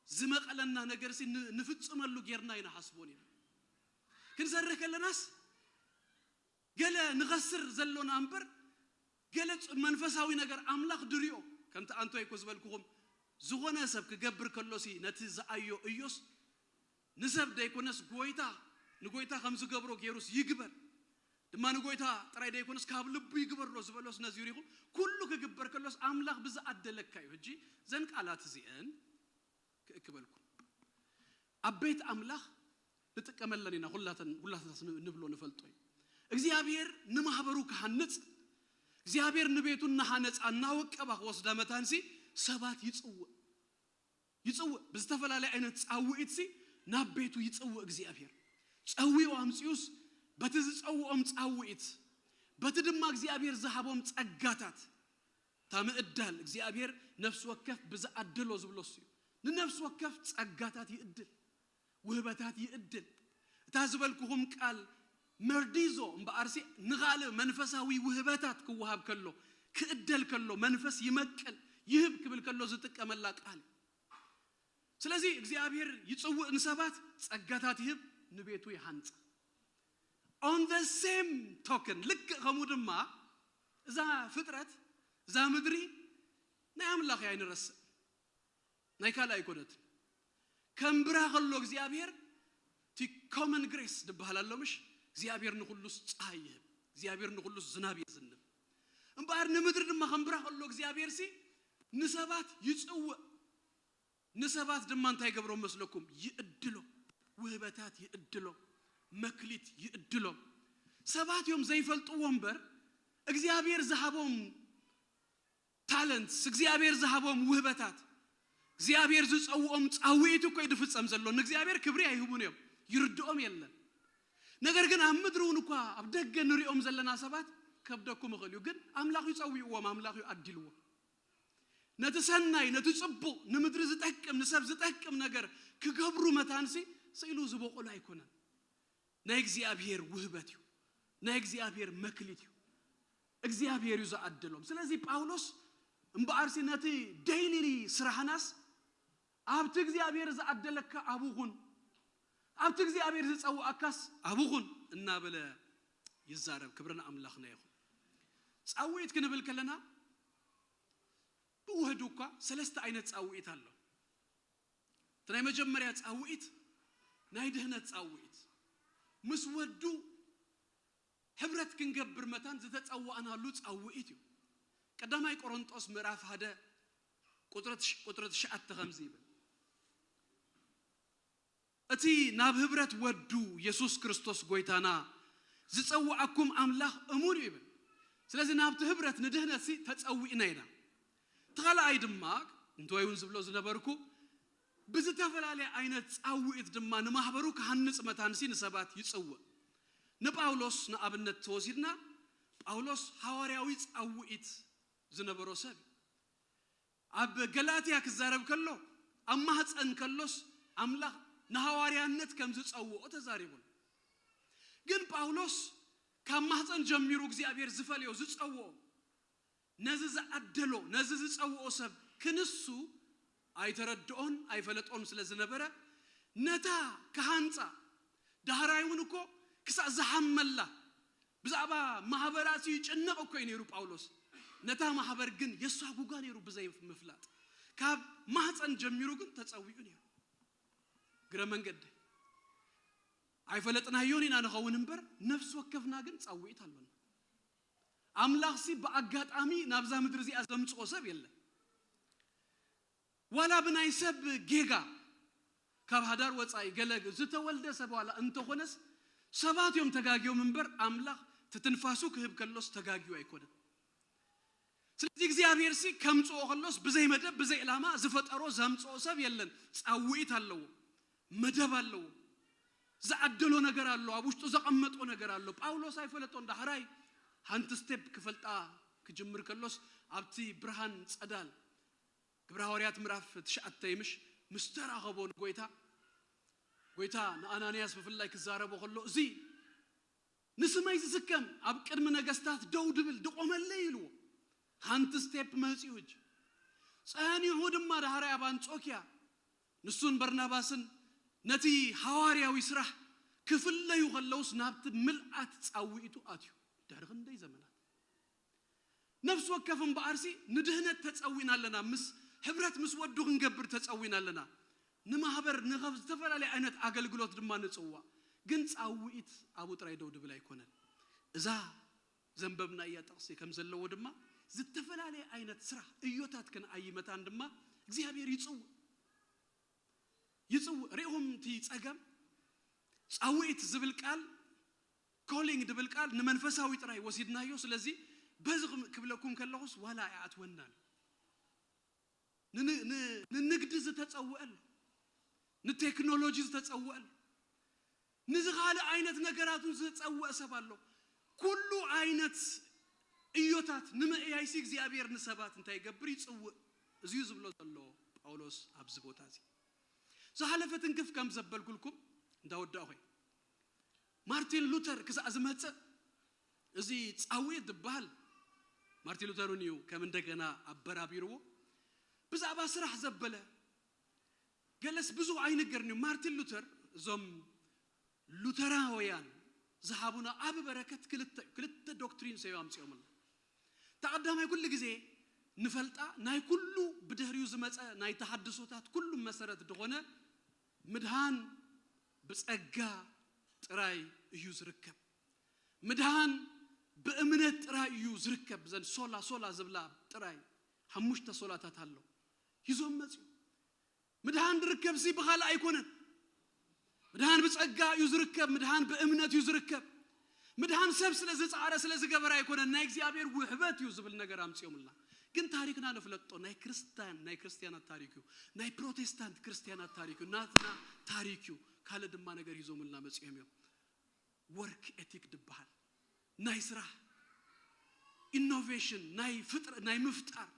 ዝመቐለና ነገርሲ ን- ንፍጽመሉ ጌርና ኢና ሓስቦን ኢና። ክንሰርሕ ከለናስ ገለ ንኸስር ዘሎና እምበር ገለ ጽ- መንፈሳዊ ነገር ኣምላኽ ድሪኦ። ከምቲ ኣንቶይ እኮ ዝበልኩኹም፣ ዝኾነ ሰብ ክገብር ከሎሲ ነቲ ዝኣዮ እዮስ ንሰብ ደይኮነስ ጎይታ፣ ንጎይታ ከም ዝገብሮ ገይሩስ ይግበር፣ ድማ ንጎይታ ጥራይ ደይኮነስ ካብ ልቡ ይግበሮ ዝበሎስ ነዚ ሪኹ። ኩሉ ክግበር ከሎስ ኣምላኽ ብዝኣደለካ እዩ። ሕጂ ዘን ቃላት እዚአን ክእክበልኩም። ኣብ ቤት ኣምላኽ ንጥቀመለን ኢና። ኩላተን ኩላተናስ ን- ንብሎ ንፈልጦ እዩ። እግዚኣብሔር ንማህበሩ ክሃንጽ፣ እግዚኣብሔር ንቤቱ እናሃነጻ እናወቀባ ክወስዳ መታንሲ ሰባት ይጽውእ። ይጽውእ። ብዝተፈላለየ ዓይነት ጻውዒትሲ ናብ ቤቱ ይጽውእ እግዚኣብሔር። ጸዊኡ ኣምጺኡስ በቲ ዝጸውኦም ጻውዒት፣ በቲ ድማ እግዚኣብሔር ዝሃቦም ጸጋታት፣ እታ ምእዳል እግዚኣብሔር ነፍሲ ወከፍ ብዝኣደሎ ዝብሎ እሱ እዩ። ንነፍሲ ወከፍ ጸጋታት ይእድል፣ ውህበታት ይእድል። እታ ዝበልኩኹም ቃል መርዲዞ እምበኣርሲ ንኻልእ መንፈሳዊ ውህበታት ክወሃብ ከሎ፣ ክእደል ከሎ፣ መንፈስ ይመቅል፣ ይህብ ክብል ከሎ ዝጥቀመላ ቃል። ስለዚ እግዚኣብሔር ይጽውእ ንሰባት፣ ጸጋታት ይህብ፣ ንቤቱ ይሃንጻ። On the same token፣ ልክእ ከምኡ ድማ እዛ ፍጥረት፣ እዛ ምድሪ ናይ ኣምላኽ እያ፣ ኣይንረስእ። ናይ ካልእ ኣይኮነትን። ከንብራ ከሎ እግዚኣብሔር፣ እቲ ኮመን ግሬስ ዝበሃል ኣሎ ምሽ? እግዚኣብሔር ንኹሉስ ጸሃይ ይህብ፣ እግዚኣብሔር ንኹሉስ ዝናብ የዝንብ። እምበኣር ንምድሪ ድማ ከንብራ ከሎ እግዚኣብሔር ሲ ንሰባት ይጽውእ። ንሰባት ድማ እንታይ ይገብሮም መስለኩም? ይእድሎም። ውህበታት ይእድሎም። መክሊት ይእድሎም። ሰባት እዮም ዘይፈልጥዎ እምበር እግዚኣብሔር ዝሃቦም ታለንትስ፣ እግዚኣብሔር ዝሃቦም ውህበታት፣ እግዚኣብሔር ዝጸውኦም ጻውዒት እኮ እዩ ዝፍጸም ዘሎ። ንእግዚኣብሔር ክብሪ ኣይህቡን እዮም፣ ይርድኦም የለን። ነገር ግን ኣብ ምድሪ እውን እኳ ኣብ ደገ ንሪኦም ዘለና ሰባት ከብደኩም ይኽእል እዩ፣ ግን ኣምላኽ እዩ ጸዊዕዎም፣ ኣምላኽ እዩ ኣዲልዎም። ነቲ ሰናይ፣ ነቲ ጽቡቕ፣ ንምድሪ ዝጠቅም፣ ንሰብ ዝጠቅም ነገር ክገብሩ መታንሲ ስኢሉ ዝበቑሉ ኣይኮነን። ናይ እግዚኣብሔር ውህበት እዩ፣ ናይ እግዚኣብሔር መክሊት እዩ። እግዚኣብሔር እዩ ዝኣደሎም። ስለዚ ጳውሎስ እምበኣርሲ ነቲ ደይሊ ስራሕናስ ኣብቲ እግዚኣብሔር ዝኣደለካ ኣብኡ ኩን፣ ኣብቲ እግዚኣብሔር ዝጸውኣካስ ኣብኡ ኩን እናበለ ይዛረብ። ክብርን ኣምላኽና ይኹን። ጻውዒት ክንብል ከለና ብውህዱ እኳ ሰለስተ ዓይነት ጻውዒት ኣሎ። እቲ ናይ መጀመርያ ጻውዒት ናይ ድህነት ጻውዒት፣ ምስ ወዱ ሕብረት ክንገብር መታን ዝተጸዋእናሉ ጻውዒት እዩ። ቀዳማይ ቆሮንጦስ ምዕራፍ ሓደ ቁጽሪ ትሽ- ቁጽሪ ትሽዓተ ከምዚ ይብል፣ እቲ ናብ ህብረት ወዱ የሱስ ክርስቶስ ጎይታና ዝጸውዓኩም ኣምላኽ እሙን እዩ ይብል። ስለዚ ናብቲ ህብረት ንድህነት ሲ ተጸዊእና ኢና። እቲ ካልኣይ ድማ እንተወይ እውን ዝብሎ ዝነበርኩ ብዝተፈላለየ ዓይነት ጻውዒት ድማ ንማህበሩ ክሃንጽ መታንሲ ንሰባት ይጽውዕ። ንጳውሎስ ንኣብነት ተወሲድና፣ ጳውሎስ ሃዋርያዊ ጻውዒት ዝነበሮ ሰብ እዩ። ኣብ ገላትያ ክዛረብ ከሎ ኣብ ማህፀን ከሎስ ኣምላኽ ንሃዋርያነት ከም ዝጸውኦ ተዛሪቡን። ግን ጳውሎስ ካብ ማህፀን ጀሚሩ እግዚኣብሔር ዝፈልዮ ዝጸውኦ ነዚ ዝዓደሎ ነዚ ዝጸውኦ ሰብ ክንሱ ኣይተረድኦን ኣይፈለጦን ስለ ዝነበረ ነታ ክሃንጻ ዳህራይ እውን እኮ ክሳእ ዝሓመላ ብዛዕባ ማህበራት ይጭነቕ እኮ እዩ ነይሩ ጳውሎስ። ነታ ማህበር ግን የሳጉጋ ነይሩ ብዘይ ምፍላጥ። ካብ ማህፀን ጀሚሩ ግን ተጸዊዑ ነይሩ። ግረ መንገዲ ኣይፈለጥናዮን ኢና ንኸውን እምበር ነፍሲ ወከፍና ግን ጻውዒት ኣሎና። ኣምላኽሲ ብኣጋጣሚ ናብዛ ምድሪ እዚኣ ዘምጽኦ ሰብ የለን። ዋላ ብናይ ሰብ ጌጋ ካብ ሃዳር ወጻኢ ገለ ዝተወልደ ሰብ ዋላ እንተኾነስ ሰባት እዮም ተጋግዮም እምበር ኣምላኽ ትትንፋሱ ክህብ ከሎስ ተጋግዩ ኣይኮነን። ስለዚ እግዚኣብሔር ሲ ከምጽኦ ከሎስ ብዘይ መደብ ብዘይ ዕላማ ዝፈጠሮ ዘምጽኦ ሰብ የለን። ጻውዒት ኣለዎ፣ መደብ ኣለዎ፣ ዝዓደሎ ነገር ኣሎ፣ ኣብ ውሽጡ ዘቐመጦ ነገር ኣሎ። ጳውሎስ ኣይፈለጦን። ዳሕራይ ሓንቲ ስቴፕ ክፈልጣ ክጅምር ከሎስ ኣብቲ ብርሃን ጸዳል ግብረ ሃዋርያት ምዕራፍ ትሽዓተ ይምሽ ምስ ተራኸቦ ንጎይታ ጎይታ ንኣናንያስ ብፍላይ ክዛረቦ ከሎ እዚ ንስመይ ዝስከም ኣብ ቅድሚ ነገስታት ደው ድብል ድቆመለይ ኢልዎ። ሓንቲ ስቴፕ መጺኡ እጅ ጸኒሑ ድማ ዳህራይ ኣብ ኣንጾኪያ ንሱን በርናባስን ነቲ ሃዋርያዊ ስራሕ ክፍለዩ ከለውስ ናብቲ ምልኣት ጻውዒቱ ኣትዩ። ድሕሪ ክንደይ ዘመናት ነፍሲ ወከፍ እምበኣርሲ ንድህነት ተጸዊና ኣለና። ምስ ሕብረት ምስ ወዱ ክንገብር ተጸዊና ኣለና። ንማህበር ንኸብ ዝተፈላለየ ዓይነት ኣገልግሎት ድማ ንጽዋዕ። ግን ጻውዒት ኣብኡ ጥራይ ደው ድብል ኣይኮነን። እዛ ዘንበብናያ ጥቕሲ ከም ዘለዎ ድማ ዝተፈላለየ ዓይነት ስራሕ እዮታት ክንዓይ መታን ድማ እግዚኣብሔር ይጽውዕ። ይጽውዕ። ርኢኹም እቲ ጸገም ጻውዒት ዝብል ቃል ኮሊንግ ድብል ቃል ንመንፈሳዊ ጥራይ ወሲድናዮ። ስለዚ በዚ ክም- ክብለኩም ከለኹስ ዋላ ኣይኣትወናን። ን- ን- ንንግዲ ዝተጸውዐ ኣሎ፣ ንቴክኖሎጂ ዝተጸውዐ ኣሎ፣ ንዝኻልእ ዓይነት ነገራቱን ዝተጸውዐ ሰብ ኣሎ። ኩሉ ዓይነት እዮታት ንምእያይሲ እግዚኣብሔር ንሰባት እንታይ ይገብር? ይጽውእ። እዚዩ ዝብሎ ዘሎ ጳውሎስ ኣብዚ ቦታ እዚ። ዝሓለፈ ትንክፍ ከም ዘበልኩልኩም እንዳወዳእኹ ማርቲን ሉተር ክሳዕ ዝመጽእ እዚ ጻውዒት ዝበሃል ማርቲን ሉተር እውን እዩ ከም እንደገና ኣበራቢርዎ። ብዛዕባ ስራሕ ዘበለ ገለስ ብዙ ኣይንገርን እዩ። ማርቲን ሉተር እዞም ሉተራውያን ዝሃቡና ዓቢ በረከት ክልተ ክልተ ዶክትሪን ሰዩ ኣምጺኦምና። ተቐዳማይ ኩሉ ግዜ ንፈልጣ ናይ ኩሉ ብድህሪኡ ዝመጸ ናይ ተሃድሶታት ኩሉ መሰረት ዝኾነ ምድሃን ብጸጋ ጥራይ እዩ ዝርከብ። ምድሃን ብእምነት ጥራይ እዩ ዝርከብ። ዘን ሶላ ሶላ ዝብላ ጥራይ ሓሙሽተ ሶላታት ኣሎ ሂዞም መጽኡ። ምድሃን ዝርከብሲ ብኻልእ ኣይኮነን። ምድሃን ብጸጋ እዩ ዝርከብ። ምድሃን ብእምነት እዩ ዝርከብ። ምድሃን ሰብ ስለ ዝጻዕረ ስለ ዝገበረ ኣይኮነን፣ ናይ እግዚኣብሔር ውህበት እዩ ዝብል ነገር ኣምጺኦምልና። ግን ታሪክና ንፍለጦ ናይ ክርስቲያን ናይ ክርስቲያናት ታሪክ እዩ። ናይ ፕሮቴስታንት ክርስቲያናት ታሪክ እዩ። ናትና ታሪክ እዩ። ካልእ ድማ ነገር ሂዞምልና መጺኦም እዮም። ወርክ ኤቲክ ድበሃል ናይ ስራሕ ኢኖቬሽን ናይ ፍጥር ናይ ምፍጣር።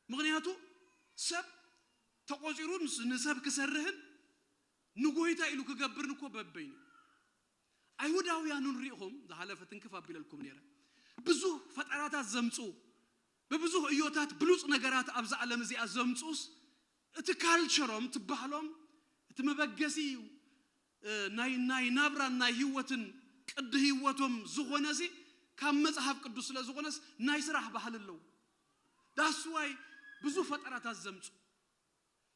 ምኽንያቱ ሰብ ተቆጺሩ ንስ- ንሰብ ክሰርህን ንጎይታ ኢሉ ክገብርን እኮ በበይኑ። ኣይሁዳውያኑን ሪኢኹም ዝሓለፈ ትንክፍ ኣቢለልኩም ነይረ። ብዙህ ፈጠራታት ዘምጽኡ ብብዙህ እዮታት ብሉጽ ነገራት ኣብዛ ዓለም እዚኣ ዘምጽኡስ እቲ ካልቸሮም እቲ ባህሎም እቲ መበገሲ ናይ ናይ ናብራን ናይ ህይወትን ቅዲ ህይወቶም ዝኾነሲ ካብ መጽሓፍ ቅዱስ ስለ ዝኾነስ ናይ ስራሕ ባህሊ ኣለዎ። ዳስዋይ ብዙ ፈጠራታት ዘምፁ።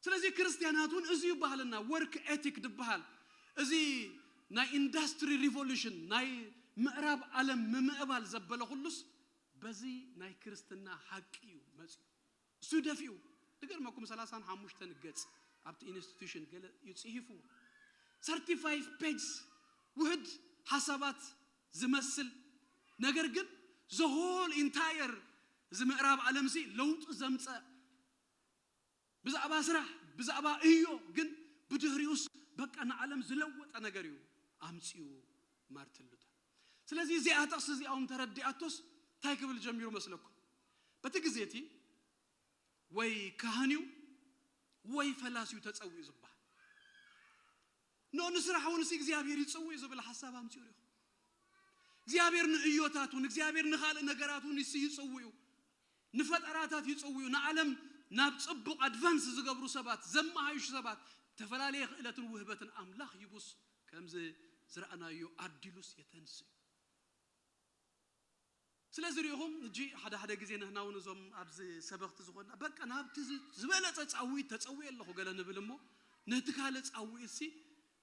ስለዚ ክርስትያናት እውን እዚ እዩ ባህልና። ወርክ ኤቲክ ድበሃል፣ እዚ ናይ ኢንዱስትሪ ሪቮሉሽን፣ ናይ ምዕራብ ዓለም ምምዕባል ዘበለ ኩሉስ በዚ ናይ ክርስትና ሓቂ እዩ መፅዩ። እሱ ደፊኡ። ድገርመኩም፣ ሰላሳን ሓሙሽተን ገጽ ኣብቲ ኢንስቲትዩሽን ገለ እዩ ጽሒፍዎ። ሰርቲ ፋይቭ ፔጅስ፣ ውህድ ሓሳባት ዝመስል፣ ነገር ግን ዘሆል ኢንታየር እዚ ምዕራብ ዓለምሲ ለውጢ ዘምፀእ፣ ብዛዕባ ስራሕ፣ ብዛዕባ እዮ፣ ግን ብድህሪኡስ በቃ ንዓለም ዝለወጠ ነገር እዩ ኣምፅኡ ማርቲን ሉተር። ስለዚ እዚኣ ጥቕሲ እዚኣ እውን ተረዲኣቶስ እንታይ ክብል ጀሚሩ መስለኩም? በቲ ግዜ እቲ ወይ ካህን እዩ ወይ ፈላሲ እዩ ተፀዊኡ ዝበሃል። ኖ ንስራሕ እውን ሲ እግዚኣብሔር ይፅውእ እዩ ዝብል ሓሳብ ኣምፅኡ ሪኹ። እግዚኣብሔር ንእዮታት እውን፣ እግዚኣብሔር ንኻልእ ነገራት እውን ይስ ይፅውእ እዩ። ንፈጠራታት ይፅውኡ፣ ንዓለም ናብ ፅቡቕ ኣድቫንስ ዝገብሩ ሰባት፣ ዘመሃይሹ ሰባት፣ ዝተፈላለየ ክእለትን ውህበትን ኣምላኽ ሂቡስ ከምዚ ዝረኣናዮ ኣዲሉስ የተንስ እዩ። ስለዚ ሪኢኹም እጂ ሓደ ሓደ ግዜ ንሕና እውን እዞም ኣብዚ ሰበኽቲ ዝኾንና በቃ ናብቲ ዝ- ዝበለጸ ጻውኢት ተጸውየ ኣለኹ ገለ ንብል እሞ ነቲ ካልእ ጻውኢት ሲ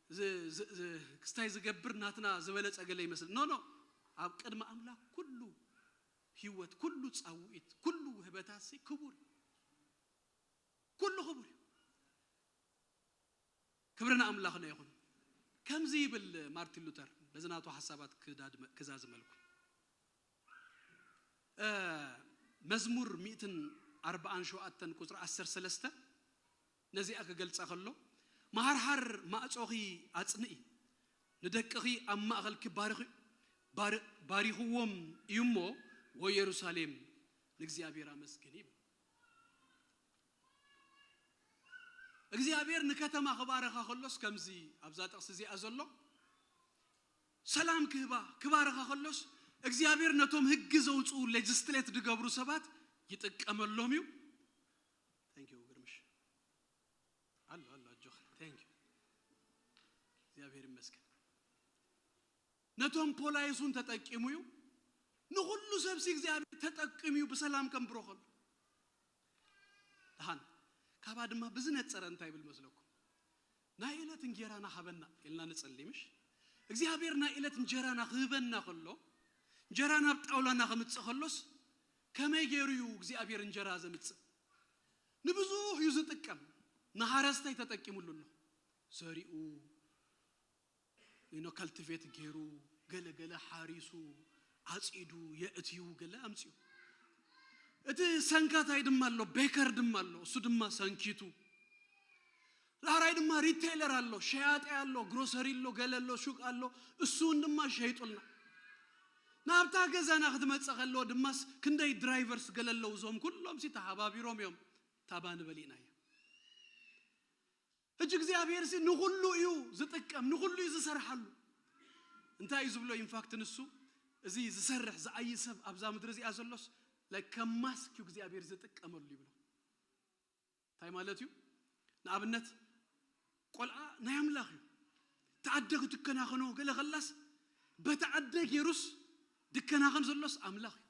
ዝ- ዝ- ዝ- ክስታይ ዝገብር ናትና ዝበለጸ ገለ ይመስል። ኖ ኖ፣ ኣብ ቅድሚ ኣምላኽ ኩሉ ህይወት፣ ኩሉ ጻውኢት፣ ኩሉ ውህበታት ሲ ክቡር እዩ። ኩሉ ክቡር እዩ። ክብሪ ንኣምላኽና ይኹን። ከምዚ ይብል ማርቲን ሉተር፣ በዚ ናቱ ሓሳባት ክዳድመ- ክዛዝመልኩም። እ፣ መዝሙር ሚእትን ኣርባዓን ሸውዓተን ቁጽሪ ዓሰርተ ሰለስተ ነዚኣ ክገልጻ ከሎ፣ መሃርሃር ማዕጾኺ ኣጽንኢ፣ ንደቅኺ ኣብ ማእኸልኪ ባርኺ፣ ባር- ባሪኽዎም እዩ እሞ፣ ወየሩሳሌም ንእግዚኣብሔር ኣመስግኒ ይብል። እግዚኣብሔር ንከተማ ክባረኻ ከሎስ ከምዚ ኣብዛ ጥቕሲ እዚኣ ዘሎ ሰላም ክህባ ክባረኻ ከሎስ እግዚኣብሔር ነቶም ህጊ ዘውፅኡ ሌጅስሌት ዝገብሩ ሰባት ይጥቀመሎም እዩ። Thank you ግርምሽ ኣሎ ኣሎ ኣጆኻ thank you እግዚኣብሔር ይመስገን። ነቶም ፖላይሱን ተጠቂሙ እዩ። ንኹሉ ሰብሲ እግዚኣብሔር ተጠቂሙ እዩ ብሰላም ከንብሮ ከሎ። ደሓን ካባ ድማ ብዝነጸረ እንታይ ይብል መስለኩም? ናይ ዕለት እንጌራና ሃበና ኢልና ንጸሊ ምሽ? እግዚኣብሔር ናይ ዕለት እንጀራና ክህበና ከሎ፣ እንጀራ ናብ ጣውላና ከምጽእ ከሎስ ከመይ ገይሩ እዩ እግዚኣብሔር እንጀራ ዘምጽእ? ንብዙሕ እዩ ዝጥቀም። ንሓረስታይ ተጠቂሙሉ ኣሎ። ዘሪኡ ኢኖ ካልቲቬት ገይሩ ገለ ገለ ሓሪሱ ዓፂዱ የእትዩ ገለ ኣምፅኡ። እቲ ሰንካታይ ድማ ኣሎ፣ ቤከር ድማ ኣሎ። እሱ ድማ ሰንኪቱ ራሕራይ ድማ ሪቴይለር ኣሎ፣ ሸያጢ ኣሎ፣ ግሮሰሪ ኣሎ፣ ገለ ኣሎ፣ ሹቅ ኣሎ። እሱ እውን ድማ ሸይጡልና ናብታ ገዛና ክትመፀ ከለዎ ድማስ ክንደይ ድራይቨርስ ገለ ኣለዉ። እዞም ኩሎም ሲ ተሓባቢሮም እዮም ታባ ንበሊእናዮ። ሕጂ እግዚኣብሔር ሲ ንኹሉ እዩ ዝጥቀም፣ ንኹሉ እዩ ዝሰርሓሉ። እንታይ እዩ ዝብሎ? ኢንፋክት ንሱ እዚ ዝሰርሕ ዝኣይ ሰብ ኣብዛ ምድሪ እዚኣ ዘሎስ ላይክ ከም ማስክ እዩ እግዚኣብሔር ዝጥቀመሉ ይብሎ። እንታይ ማለት እዩ? ንኣብነት ቆልዓ ናይ ኣምላኽ እዩ። ተኣደ ክትከናኸኖ ገለ ከላስ በተኣደ ገይሩስ ድከናኸን ዘሎስ ኣምላኽ እዩ።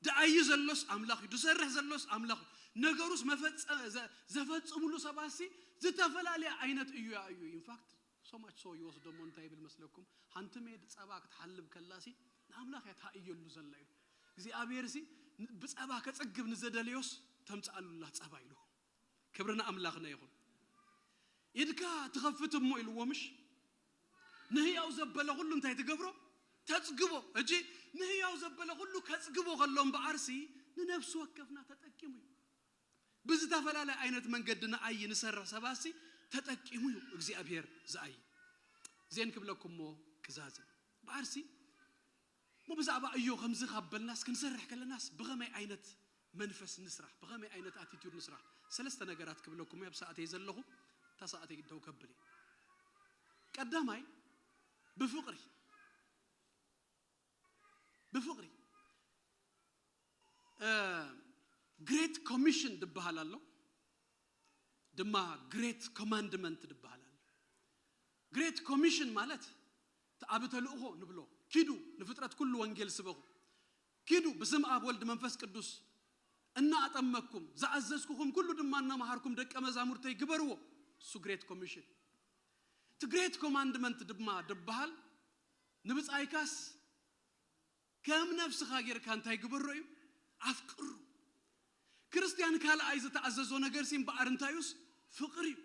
ደኣይ ዘሎስ ኣምላኽ እዩ። ዝሰርሕ ዘሎስ ኣምላኽ እዩ። ነገሩስ መፈጸ- ዘ- ዘፈጽሙሉ ሰባሲ ዝተፈላለየ ዓይነት እዩ እዩ ኢንፋክት ሶማች ሶ ይወስዶሞ እንታይ ይብል መስለኩም? ሓንቲ ሜድ ጸባ ክትሓልብ ከላሲ ንኣምላኽ እያ ትሃእየሉ ዘላ ኢሉ። እግዚኣብሔር ሲ ብጸባ ከጸግብ ንዘደለዮስ ተምጽኣሉላ ጸባ ኢሉ። ክብሪ ንኣምላኽና ይኹን። ኢድካ ትኸፍት እሞ ኢልዎ ምሽ ንህያው ዘበለ ኩሉ እንታይ ትገብሮ? ተጽግቦ። እጂ ንህያው ዘበለ ኩሉ ከጽግቦ ከሎ እምበኣርሲ ንነፍሲ ወከፍና ተጠቂሙ እዩ። ብዝተፈላለየ ዓይነት መንገዲ ንኣይ ንሰርሕ ሰባሲ ተጠቂሙ እዩ እግዚኣብሔር ዝኣይ። ዜን ክብለኩሞ ክዛዝም በኣርሲ እሞ ብዛዕባ እዮ ከምዚ ካብ በልናስ ክንሰርሕ ከለናስ ብኸመይ ዓይነት መንፈስ ንስራሕ፣ ብኸመይ ዓይነት ኣቲቲዩድ ንስራሕ? ሰለስተ ነገራት ክብለኩም እየ፣ ኣብ ሰዓተይ ዘለኹ እታ ሰዓተይ ደው ከብል እየ። ቀዳማይ ብፍቕሪ ብፍቕሪ ግሬት ኮሚሽን ድበሃል ኣሎ ድማ ግሬት ኮማንድመንት ድበሃል ኣሎ። ግሬት ኮሚሽን ማለት እቲ ዓቢ ተልእኾ ንብሎ፣ ኪዱ ንፍጥረት ኩሉ ወንጌል ስበኹ፣ ኪዱ ብስም ኣብ ወልድ መንፈስ ቅዱስ እናኣጠመቅኩም ዝኣዘዝኩኹም ኩሉ ድማ እናመሃርኩም ደቀ መዛሙርተይ ግበርዎ። እሱ ግሬት ኮሚሽን። እቲ ግሬት ኮማንድመንት ድማ ድበሃል ንብጻይካስ ከም ነፍስኻ ጌርካ እንታይ ግበሮ እዩ? ኣፍቅሩ። ክርስትያን ካልኣይ ዝተኣዘዞ ነገር ሲ እምበኣር እንታይ እዩስ? ፍቕሪ እዩ።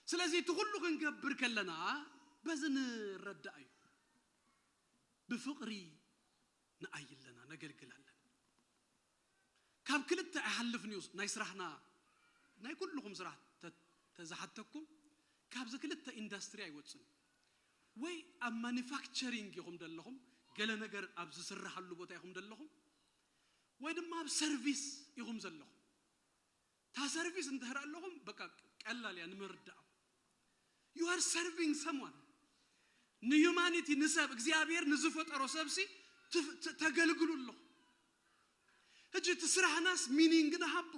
ስለዚ እቲ ኩሉ ክንገብር ከለና በዚ ንረዳእ እዩ። ብፍቕሪ ንኣይ ኣለና፣ ነገልግል ኣለና። ካብ ክልተ ኣይሓልፍን እዩ ናይ ስራሕና፣ ናይ ኩልኹም ስራሕ ተ-፣ ተዝሓተኩም ካብዚ ክልተ ኢንዳስትሪ ኣይወፅን። ወይ ኣብ ማኒፋክቸሪንግ ኢኹም ዘለኹም፣ ገለ ነገር ኣብ ዝስራሓሉ ቦታ ኢኹም ዘለኹም፣ ወይ ድማ ኣብ ሰርቪስ ኢኹም ዘለኹም። እታ ሰርቪስ እንድሕር ኣለኹም በቃ ቀላል እያ ንምርዳእ። You are serving someone። ንሂዩማኒቲ፣ ንሰብ፣ እግዚኣብሔር ንዝፈጠሮ ሰብሲ ትፍ-፣ ተ-፣ ተገልግሉ ኣለኹም። ሕጂ እቲ ስራሕናስ ሚኒንግ ንሃቦ፣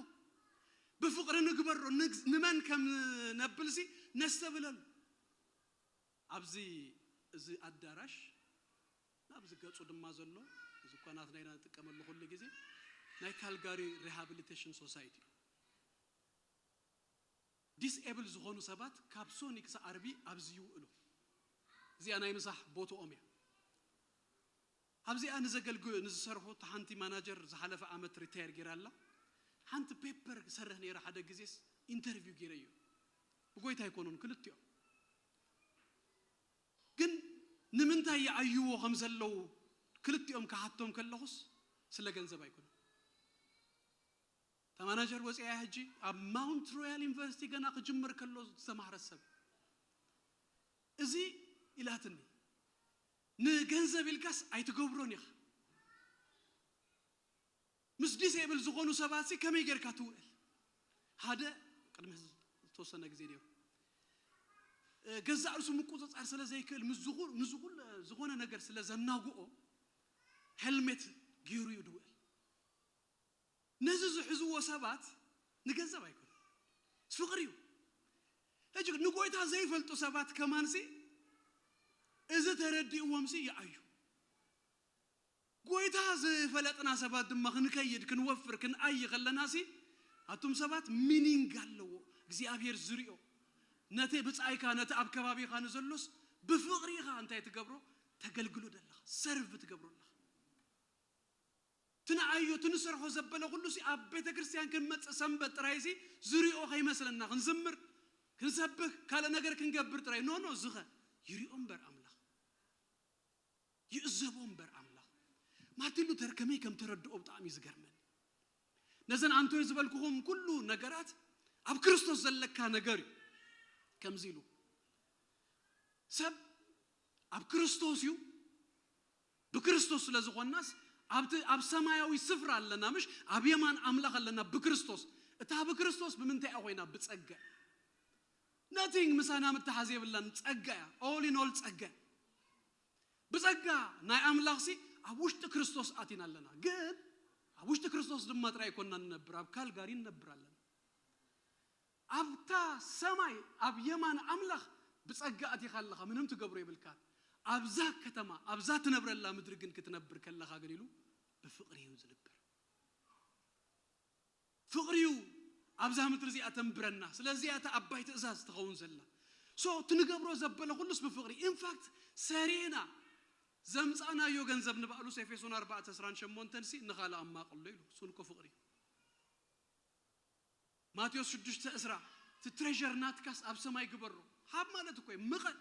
ብፍቕሪ ንግበሮ። ንግ-፣ ንመን ከም ነብልሲ ነስተብለሉ። ኣብዚ፣ እዚ ኣዳራሽ፣ ኣብዚ ገጹ ድማ ዘሎ፣ እዚ እኳ ናትና ኢና ንጥቀመሉ ኩሉ ግዜ፣ ናይ ካልጋሪ ሪሃብሊቴሽን ሶሳይቲ እዩ። ዲስኤብል ዝኾኑ ሰባት ካብ ሶኒ ክሳብ ዓርቢ ኣብዚ ይውዕሉ። እዚኣ ናይ ምሳሕ ቦትኦም እያ። ኣብዚኣ ንዘገልግሉ፣ ንዝሰርሑ፣ እታ ሓንቲ ማናጀር ዝሓለፈ ዓመት ሪታየር ገይራ ኣላ። ሓንቲ ፔፐር ክሰርሕ ነይረ፣ ሓደ ግዜስ ኢንተርቪው ገይረዮ። ብጎይታ ኣይኮኑን ክልቲኦም። ግን ንምንታይ ይዓይዎ ከም ዘለዉ ክልቲኦም ክሓቶም ከለኹስ ስለ ገንዘብ ኣይኮነን። እታ ማናጀር ወፂኣ እያ ሕጂ፣ ኣብ ማውንት ሮያል ዩኒቨርሲቲ ገና ክጅምር ከሎ ዝተማህረ ሰብ። እዚ ኢላትኒ፣ ንገንዘብ ኢልካስ ኣይትገብሮን ኢኻ። ምስ ዲስኤብል ዝኾኑ ሰባት ሲ ከመይ ጌርካ ትውዕል? ሓደ ቅድሚ ሕዚ ዝተወሰነ ግዜ ነይሩ፣ እ፣ ገዛእ ርእሱ ምቁጽጻር ስለ ዘይክእል፣ ምስ ዝኹ-፣ ምስ ዝኹል-፣ ዝኾነ ነገር ስለ ዘናግኦ፣ ሄልሜት ገይሩ እዩ ድውዕል። ነዚ ዝሕዝዎ ሰባት ንገንዘብ ኣይኮነን፣ ፍቕሪ እዩ። ሕጂ ንጎይታ ዘይፈልጡ ሰባት ከማንሲ እዚ ተረዲእዎምሲ ይዓዩ። ጎይታ ዝፈለጥና ሰባት ድማ ክንከይድ፣ ክንወፍር፣ ክንዓይ ከለናሲ ኣቱም ሰባት ሚኒንግ ኣለዎ። እግዚኣብሔር ዝሪኦ ነቲ ብጻይካ፣ ነቲ ኣብ ከባቢኻ ንዘሎስ ብፍቕሪ ኢኻ እንታይ ትገብሮ? ተገልግሎ ደለኻ፣ ሰርቭ ትገብሮ ኣለኻ። ትንዓዮ፣ ትንሰርሖ ዘበለ ኩሉ ሲ ኣብ ቤተ ክርስቲያን ክንመጽእ ሰንበት ጥራይ ሲ ዝሪኦ ከይመስለና፣ ክንዝምር፣ ክንሰብክ፣ ካልእ ነገር ክንገብር ጥራይ። ኖ፣ ኖ፣ ዝኸ ይሪኦ እምበር ኣምላኽ። ይእዘቦ እምበር ኣምላኽ። ማርቲን ሉተር ከመይ ከም ተረድኦ ብጣዕሚ እዩ ዝገርመኒ። ነዘን ኣንቶይ ዝበልኩኹም ኩሉ ነገራት ኣብ ክርስቶስ ዘለካ ነገር እዩ። ከምዚ ኢሉ፣ ሰብ ኣብ ክርስቶስ እዩ፣ ብክርስቶስ ስለ ዝኾንናስ ኣብቲ፣ ኣብ ሰማያዊ ስፍራ ኣለና፣ ምሽ ኣብ የማን ኣምላኽ ኣለና ብክርስቶስ። እታ ብክርስቶስ ብምንታይ እያ ኮይና? ብጸጋ። ነቲንግ ምሳና ምትሓዝ የብላን፣ ጸጋ እያ። ኦል ኢን ኦል ጸጋ። ብጸጋ ናይ ኣምላኽሲ ኣብ ውሽጢ ክርስቶስ ኣቲና ኣለና። ግን ኣብ ውሽጢ ክርስቶስ ድማ ጥራይ ኣይኮንና ንነብር፣ ኣብ ካልጋሪ ንነብር ኣለና። ኣብታ ሰማይ ኣብ የማን ኣምላኽ ብጸጋ ኣቲኻ ኣለኻ፣ ምንም ትገብሮ የብልካን። ኣብዛ ከተማ፣ ኣብዛ ትነብረላ ምድሪ ግን ክትነብር ከለኻ ግን ኢሉ ብፍቕሪ እዩ ዝንበር። ፍቕሪ እዩ ኣብዛ ምድሪ እዚኣ ተንብረና። ስለዚ እያ እታ ኣባይ ትእዛዝ ትኸውን ዘላ። ሶ ትንገብሮ ዘበለ ኩሉስ ብፍቕሪ። ኢንፋክት ሰሪና ዘምጻናዮ ገንዘብ ንባዕሉስ ኤፌሶን ኣርባዕተ ዕስራን ሸሞንተን ሲ ንኻልእ ኣማቕሎ ኢሉ። እሱን እኮ ፍቕሪ እዩ። ማቴዎስ ሽዱሽተ ዕስራ፣ እቲ ትሬዠር ናትካስ ኣብ ሰማይ ግበሮ። ሃብ ማለት እኮ እዩ፣ ምቐል።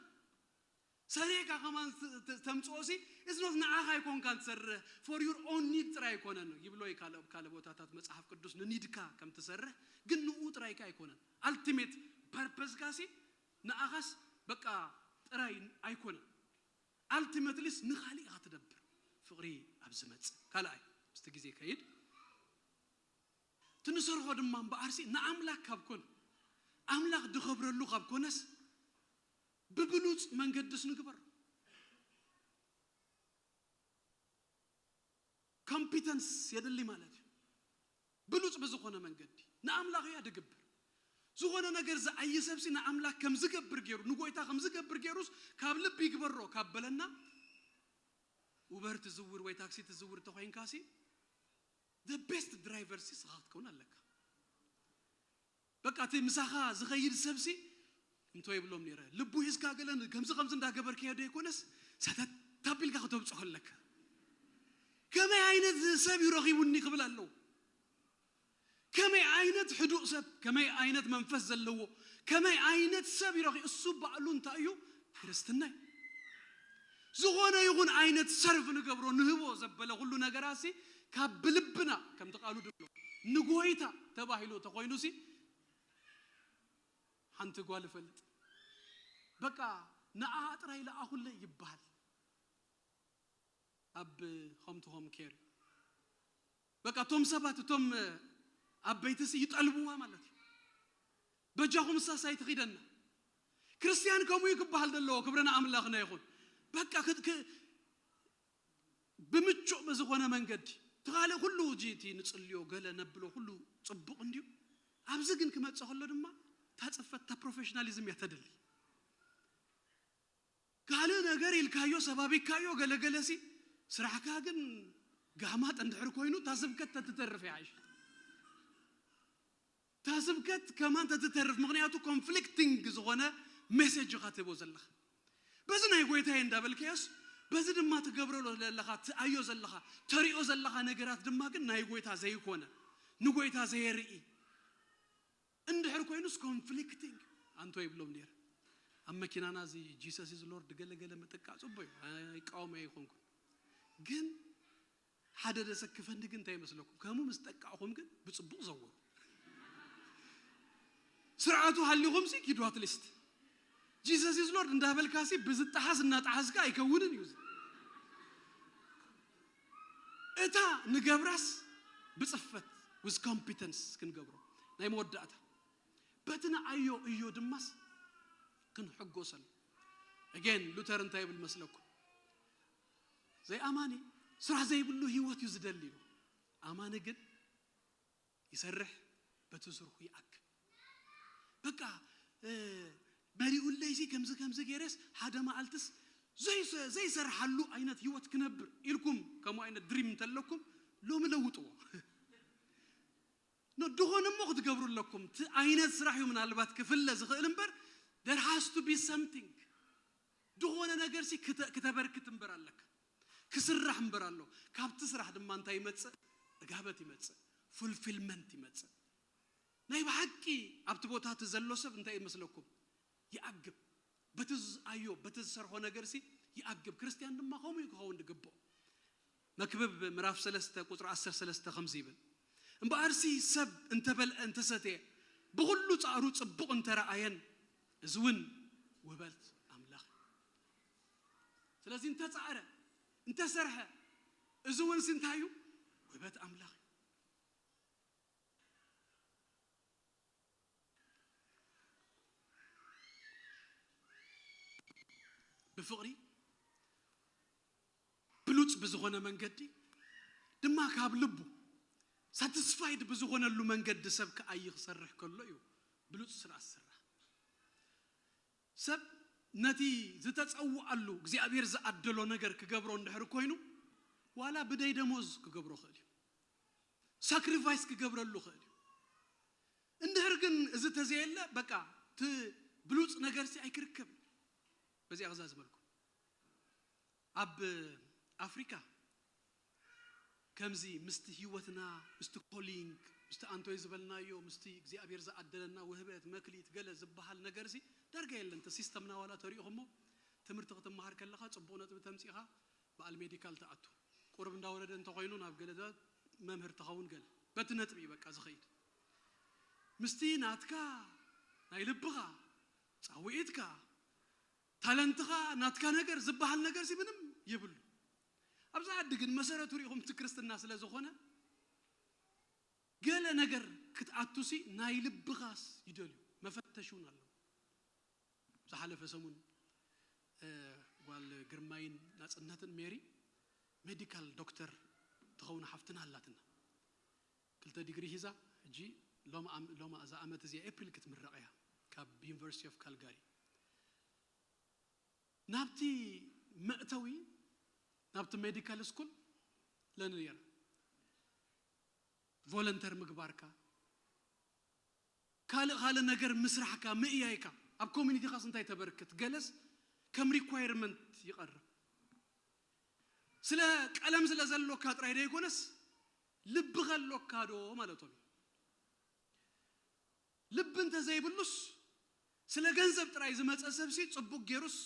ሰሪሕካ ከማን ት-፣ ት-፣ ተምጽኦ ሲ፣ it's not ንዓኻ ኣይኮንካን ትሰርሕ፣ for your own need ጥራይ ኣይኮነን ይብሎ እዩ ካልእ፣ ኣብ ካልእ ቦታታት መጽሓፍ ቅዱስ ንኒድካ ከም ትሰርሕ፣ ግን ንኡ ጥራይካ ኣይኮነን። ኣልቲሜት ፐርፐስካ ሲ ንኣኻስ በቃ ጥራይ ኣይኮነን። ኣልቲሜትሊስ ንኻልእ ኢኻ ትደብር። ፍቕሪ ኣብ ዝመጽእ ካልኣይ ምስቲ ግዜ ከይድ። ትንሰርሖ ድማ እምበኣርሲ ንኣምላክ ካብ ኮነ፣ ኣምላክ ድኸብረሉ ካብ ኮነስ፣ ብብሉጽ መንገድስ ንግበር። ኮምፒተንስ የድሊ ማለት እዩ። ብሉጽ ብዝኾነ መንገዲ ንኣምላኽ እያ ድግብር። ዝኾነ ነገር ዝኣይ ሰብሲ ንኣምላክ ከም ዝገብር ገይሩ፣ ንጎይታ ከም ዝገብር ገይሩስ ካብ ልቢ ይግበሮ ካብ በለና፣ ኡበር ትዝውር ወይ ታክሲ ትዝውር እንተኾይንካሲ፣ the best driver ሲ ስኻ ክትከውን ኣለካ። በቃ እቲ ምሳኻ ዝኸይድ ሰብሲ እንቶ ይብሎም ነይረ፣ ልቡ ሒዝካ ገለን ከምዚ ከምዚ እንዳገበርካዮ ደይኮነስ፣ ሰተት ኣቢልካ ክተብፅሖ ኣለካ። ከመይ ዓይነት ሰብ እዩ ረኺቡኒ ክብል ኣለዎ። ከመይ ዓይነት ሕዱእ ሰብ፣ ከመይ ዓይነት መንፈስ ዘለዎ፣ ከመይ ዓይነት ሰብ ይረኺ እሱ ባዕሉ እንታይ እዩ ክርስትና እዩ። ዝኾነ ይኹን ዓይነት ሰርቭ ንገብሮ ንህቦ ዘበለ ኩሉ ነገራሲ ካብ ብልብና ከምቲ ቃሉ ድብሎ ንጎይታ ተባሂሉ ተኾይኑሲ ሓንቲ ጓል እፈልጥ፣ በቃ ንኣ ጥራይ ለኣኹለይ ይበሃል። ኣብ ሆም ቱ ሆም ኬር በቃ እቶም ሰባት እቶም ኣብ ቤትሲ ይጠልብዋ ማለት እዩ። በጃኹም እሳ ሳይትኺደና። ክርስቲያን ከምኡ እዩ ክበሃል ዘለዎ። ክብሪ ንኣምላኽና ይኹን። በቃ ክት- ክ- ብምቹእ ብዝኾነ መንገዲ ተኻለ ኩሉ ጂ እቲ ንጽልዮ ገለ ነብሎ ኩሉ ጽቡቕ እንድዩ። ኣብዚ ግን ክመጽእ ከሎ ድማ እታ ጽፈት እታ ፕሮፌሽናሊዝም እያ ተደሊ። ካልእ ነገር ኢልካዮ ሰባቢካዮ ገለገለሲ ስራሕካ ግን ጋማጥ እንድሕር ኮይኑ እታ ስብከት ተትተርፍ ይሓይሽ። እታ ስብከት ከማን ተትተርፍ፣ ምኽንያቱ ኮንፍሊክቲንግ ዝኾነ ሜሴጅ ኢኻ ትህቦ ዘለኻ። በዚ ናይ ጎይታዬ እንዳበልካዮስ በዚ ድማ ትገብሮ ዘለኻ፣ ትኣዮ ዘለኻ፣ ተሪኦ ዘለኻ ነገራት ድማ ግን ናይ ጎይታ ዘይኮነ፣ ንጎይታ ዘየርኢ እንድሕር ኮይኑስ ኮንፍሊክቲንግ ኣንቶ ይብሎም ነይረ። ኣብ መኪናና እዚ ጂሰስ ኢዝ ሎርድ ገለገለ ምጥቃ ጽቡቅ እዩ፣ ኣይቃወም ኣይኮንኩን። ግን ሓደ ደሰክፈኒ ግን እንታይ ይመስለኩም? ከምኡ ምስ ጠቃዕኹም ግን ብጽቡቅ ዘውሩ። ስርዓቱ ሃሊኹም ሲ ኪዱ ኣትሊስት ጂሰስ ኢዝ ሎርድ እንዳበልካ ሲ ብዝጠሓስ እናጠሓስካ ኣይከውንን እዩ። እዚ እታ ንገብራስ ብጽፈት with competence ክንገብሮ ናይ መወዳእታ በቲ ንኣዮ እዮ ድማስ ክንሕጎሰሉ። ኣጌን ሉተር እንታይ ይብል መስለኩም? ዘይኣማኒ ስራሕ ዘይብሉ ህይወት እዩ ዝደሊ እዩ። ኣማኒ ግን ይሰርሕ፣ በቲ ስርሑ ይኣክብ። በቃ መሪኡለይሲ ከምዚ ከምዚ ገይረስ ሓደ መዓልትስ ዘይሰርሓሉ ዓይነት ህይወት ክነብር ኢልኩም ከምኡ ዓይነት ድሪም እንተለኩም ሎሚ ለውጥዎ። ድኾነ እሞ ክትገብሩ ኣለኩም። እቲ ዓይነት ስራሕ እዩ ምናልባት ክፍለ ዝኽእል እምበር there has to be something። ድኾነ ነገር ሲ ክተ- ክተበርክት እምበር ኣለካ፣ ክስራሕ እምበር ኣሎ። ካብቲ ስራሕ ድማ እንታይ ይመጽእ? እጋበት ይመጽእ፣ ፉልፊልመንት ይመጽእ። ናይ ብሓቂ ኣብቲ ቦታ እቲ ዘሎ ሰብ እንታይ ይመስለኩም? ይኣግብ። በቲ ዝኣዮ በቲ ዝሰርሖ ነገር ሲ ይኣግብ። ክርስቲያን ድማ ከምኡ እዩ ክኸውን ዝግብኦ። መክብብ ምዕራፍ ሰለስተ ቁጽሪ ዓሰርተ ሰለስተ ከምዚ ይብል፣ እምበኣርሲ ሰብ እንተበልዐ እንተሰትየ ብኹሉ ጻዕሩ ጽቡቕ እንተረኣየን እዚ እውን ውህበት ኣምላኽ እዩ። ስለዚ እንተጻዕረ እንተሰርሐ እዚ እውን ሲ እንታይ እዩ? ውህበት ኣምላኽ እዩ። ብፍቕሪ ብሉጽ ብዝኾነ መንገዲ ድማ ካብ ልቡ ሳቲስፋይድ ብዝኾነሉ መንገዲ ሰብ ክኣይ ክሰርሕ ከሎ እዩ ብሉጽ ስራሕ ዝስራሕ። ሰብ ነቲ ዝተጸውኣሉ እግዚኣብሔር ዝኣደሎ ነገር ክገብሮ እንድሕር ኮይኑ ዋላ ብደይ ደሞዝ ክገብሮ ክእል እዩ። ሳክሪፋይስ ክገብረሉ ክእል እዩ። እንድሕር ግን እዚ ተዘየለ በቃ እቲ ብሉጽ ነገርሲ ኣይክርከብን። በዚኣ ክዛዝመልኩም ኣብ ኣፍሪካ ከምዚ ምስቲ ህይወትና ምስቲ ኮሊንግ ምስቲ ኣንቶይ ዝበልናዮ ምስቲ እግዚኣብሔር ዝኣደለና ውህበት መክሊት ገለ ዝበሃል ነገርሲ ዳርጋ የለን። እቲ ሲስተምና ዋላ ተሪኢኹሞ ትምህርቲ ክትመሃር ከለኻ ጽቡቕ ነጥቢ ተምጺኻ በዓል ሜዲካል ትኣቱ። ቁሩብ እንዳወረደ እንተኾይኑ ናብ ገለ መምህር ትኸውን ገለ በቲ ነጥቢ እዩ በቃ ዝኸይድ። ምስቲ ናትካ ናይ ልብኻ ጻውዒትካ ታለንትኻ ናትካ ነገር ዝበሃል ነገር ሲ ምንም የብሉ። ኣብዚ ዓዲ ግን መሰረቱ ሪኢኹም እቲ ክርስትና ስለ ዝኾነ ገለ ነገር ክትኣቱ ሲ ናይ ልብኻስ ይደልዩ መፈተሽ እውን ኣለዎ። ዝሓለፈ ሰሙን ጓል ግርማይን ናፅነትን ሜሪ ሜዲካል ዶክተር ትኸውን ሓፍትና ኣላትና። ክልተ ዲግሪ ሂዛ ሕጂ ሎም ኣም- ሎም እዛ ዓመት እዚኣ ኤፕሪል ክትምረቕ እያ ካብ ዩኒቨርሲቲ ኦፍ ካልጋሪ። ናብቲ መእተዊ ናብቲ ሜዲካል ስኩል ለኒ ነይረ። ቮለንተር ምግባርካ፣ ካልእ ካልእ ነገር ምስራሕካ፣ ምእያይካ፣ ኣብ ኮሚኒቲኻስ እንታይ ተበርክት፣ ገለስ ከም ሪኳየርመንት ይቐርብ። ስለ ቀለም ስለ ዘሎካ ጥራይ ዘይኮነስ፣ ልቢ ከሎካ ዶ ማለቶም እዩ። ልቢ እንተዘይብሉስ፣ ስለ ገንዘብ ጥራይ ዝመጸ ሰብሲ ጽቡቅ ጌሩስ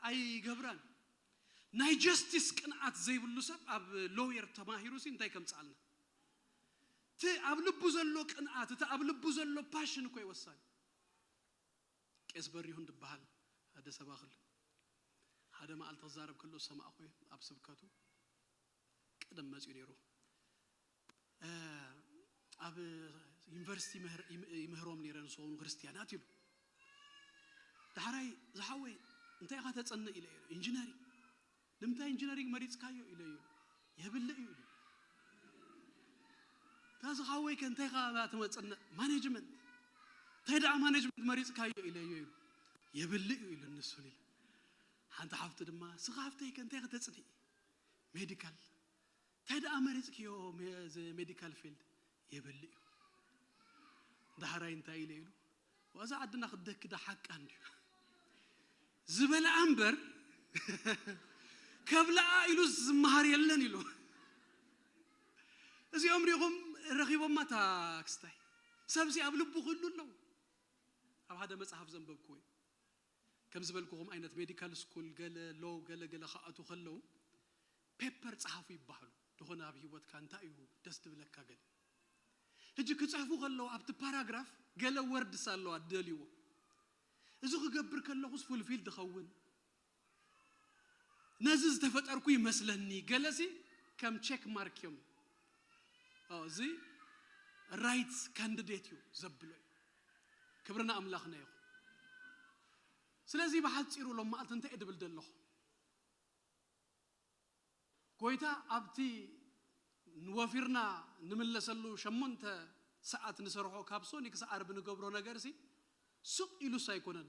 ኣይገብራን። ናይ ጀስቲስ ቅንዓት ዘይብሉ ሰብ ኣብ ሎየር ተማሂሩ ሲ እንታይ ከምጽኣልና? እቲ ኣብ ልቡ ዘሎ ቅንኣት፣ እቲ ኣብ ልቡ ዘሎ ፓሽን እኮ ይወሳኒ። ቄስ በሪሁን ድበሃል ሓደ ሰባኽል ሓደ መዓልቲ ክዛረብ ከሎ ዝሰማዕኹ እየ ኣብ ስብከቱ። ቀደም መጺኡ ነይሩ። ኣብ ዩኒቨርሲቲ ይምህሮም ነይረ ንስኹም ክርስትያናት ኢሉ። ዳሕራይ ዝሓወይ እንታይ ኢኻ ተጸንእ ኢለ ኢንጂነሪንግ። ንምንታይ ኢንጂነሪንግ መሪጽካዮ ኢለዮ። የብልእ እዩ ኢሉ። ታዚ ሓወይ ከ እንታይ ኢኻ ተመጸንእ? ማኔጅመንት። እንታይ ደኣ ማኔጅመንት መሪጽካዮ ኢለዮ ኢሉ። የብልእ እዩ ኢሉ ንሱን ኢለ። ሓንቲ ሓፍቲ ድማ ስኻ ሓፍተይ ከ እንታይ ኢኻ ተጽንኢ? ሜዲካል። እንታይ ደኣ መሪጽክዮ ሜ- እዚ ሜዲካል ፊልድ? የብል እዩ። ዳሕራይ እንታይ ኢለ ኢሉ፣ ዋዛ ዓድና ክደኪ ዳ ሓቃ እንድዩ ዝበልዓ እምበር ከብልዓ ኢሉ ዝመሃር የለን ኢሉ። እዚኦም ሪኹም ረኺቦማ ታክስታይ ሰብሲ ኣብ ልቡ ክህሉ ኣለዉ። ኣብ ሓደ መጽሓፍ ዘንበብክዎ እዩ። ከም ዝበልኩኹም ዓይነት ሜዲካል ስኩል ገለ ሎው ገለ ገለ ክኣቱ ከለዉ ፔፐር ጸሓፉ ይበሃሉ። ዝኾነ ኣብ ህይወትካ እንታይ እዩ ደስ ዝብለካ ገለ። ሕጂ ክጽሕፉ ከለዉ ኣብቲ ፓራግራፍ ገለ ወርድስ ኣለዋ ደልይዎ። እዚ ክገብር ከለኹስ ፉልፊል ድኸውን ነዚ ዝተፈጠርኩ ይመስለኒ ገለሲ ከም ቼክ ማርክ እዮም። እዚ ራይት ካንዲዴት እዩ ዘብሎ እዩ። ክብርና ኣምላኽና ይኹን። ስለዚ ብሓጺሩ ሎም መዓልቲ እንታይ እድብል ደለኹ? ጎይታ ኣብቲ ንወፊርና ንምለሰሉ ሸሞንተ ሰዓት ንሰርሖ ካብ ሶኒ ክሳብ ዓርቢ ንገብሮ ነገርሲ ሱቕ ኢሉስ ኣይኮነን።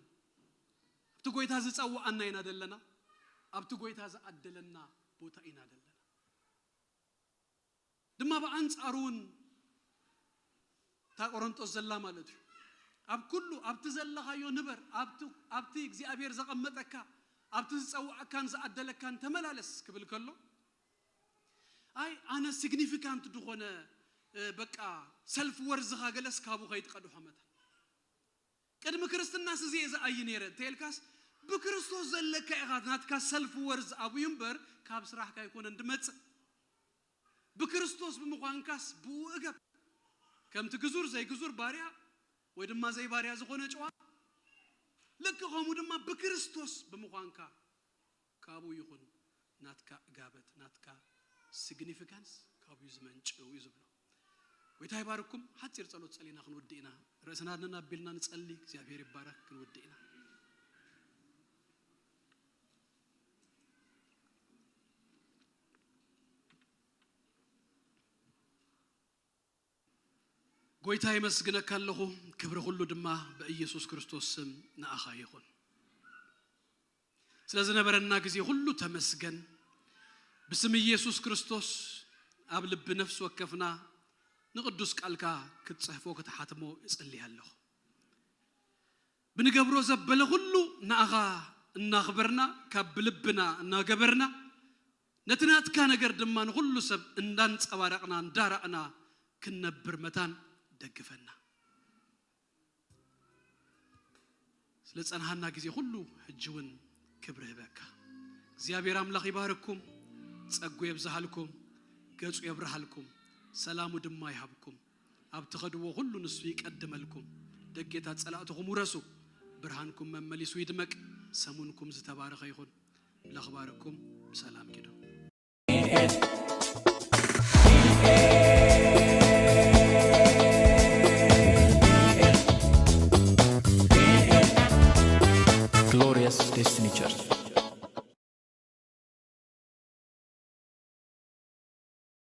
ኣብቲ ጎይታ ዝጸውዓና ኢና ደለና፣ ኣብቲ ጎይታ ዝኣደለና ቦታ ኢና ደለና። ድማ ብኣንጻሩ እውን እታ ቆሮንጦስ ዘላ ማለት እዩ። ኣብ ኩሉ ኣብቲ ዘለኻዮ ንበር፣ ኣብቲ ኣብቲ እግዚኣብሔር ዘቐመጠካ ኣብቲ ዝጸውዓካን ዝኣደለካን ተመላለስ ክብል ከሎ፣ ኣይ ኣነ ሲግኒፊካንት ዝኾነ እ፣ በቃ ሰልፍ ወርዝኻ ገለስ ካብኡ ከይትቀድሖ መታን ቅድሚ ክርስትናስ እዚ እየ ዝኣይ ነይረ እንተ ኢልካስ ብክርስቶስ ዘለካ ኢኻ ናትካ ሰልፍ ወርዝ ኣብዩ እምበር ካብ ስራሕካ ኣይኮነን ድመጽእ። ብክርስቶስ ብምዃንካስ ብኡ እገብ። ከምቲ ግዙር ዘይግዙር ባርያ ወይ ድማ ዘይባርያ ዝኾነ ጨዋ ልክ ከምኡ ድማ ብክርስቶስ ብምዃንካ ካብኡ ይኹን ናትካ እጋበት ናትካ ሲግኒፊካንስ ካብኡ ዝመንጭው እዩ ዝብሎ። ጎይታ ይባርኩም። ሓፂር ጸሎት ጸሊና ክንውድእ ኢና። ርእስና ኣድነን ኣቢልና ንጸሊ። እግዚኣብሔር ይባረክ። ክንውድእ ኢና። ጎይታ የመስግነካ ኣለኹ። ክብሪ ኩሉ ድማ ብኢየሱስ ክርስቶስ ስም ንኣኻ ይኹን። ስለ ዝነበረና ግዜ ኩሉ ተመስገን። ብስም ኢየሱስ ክርስቶስ ኣብ ልቢ ነፍሲ ወከፍና ንቅዱስ ቃልካ ክትጽሕፎ ክትሓትሞ እጽሊ ኣለኹ። ብንገብሮ ዘበለ ኩሉ ንኣኻ እናኽበርና ካብ ብልብና እናገበርና ነቲ ናትካ ነገር ድማ ንኹሉ ሰብ እንዳንጸባረቕና እንዳረኣና ክንነብር መታን ደግፈና። ስለ ጸንሃና ግዜ ኩሉ ሕጂ እውን ክብሪ ህበካ። እግዚኣብሔር ኣምላኽ ይባርኩም፣ ጸጉ የብዝሃልኩም፣ ገጹ የብርሃልኩም፣ ሰላሙ ድማ ይሃብኩም። ኣብ ትኸድዎ ኩሉ ንሱ ይቀድመልኩም። ደጌታት ጸላእትኹም ውረሱ፣ ብርሃንኩም መመሊሱ ይድመቅ። ሰሙንኩም ዝተባረኸ ይኹን። ኣምላኽ ባርኩም። ብሰላም ኪዱ። Glorious Destiny Church.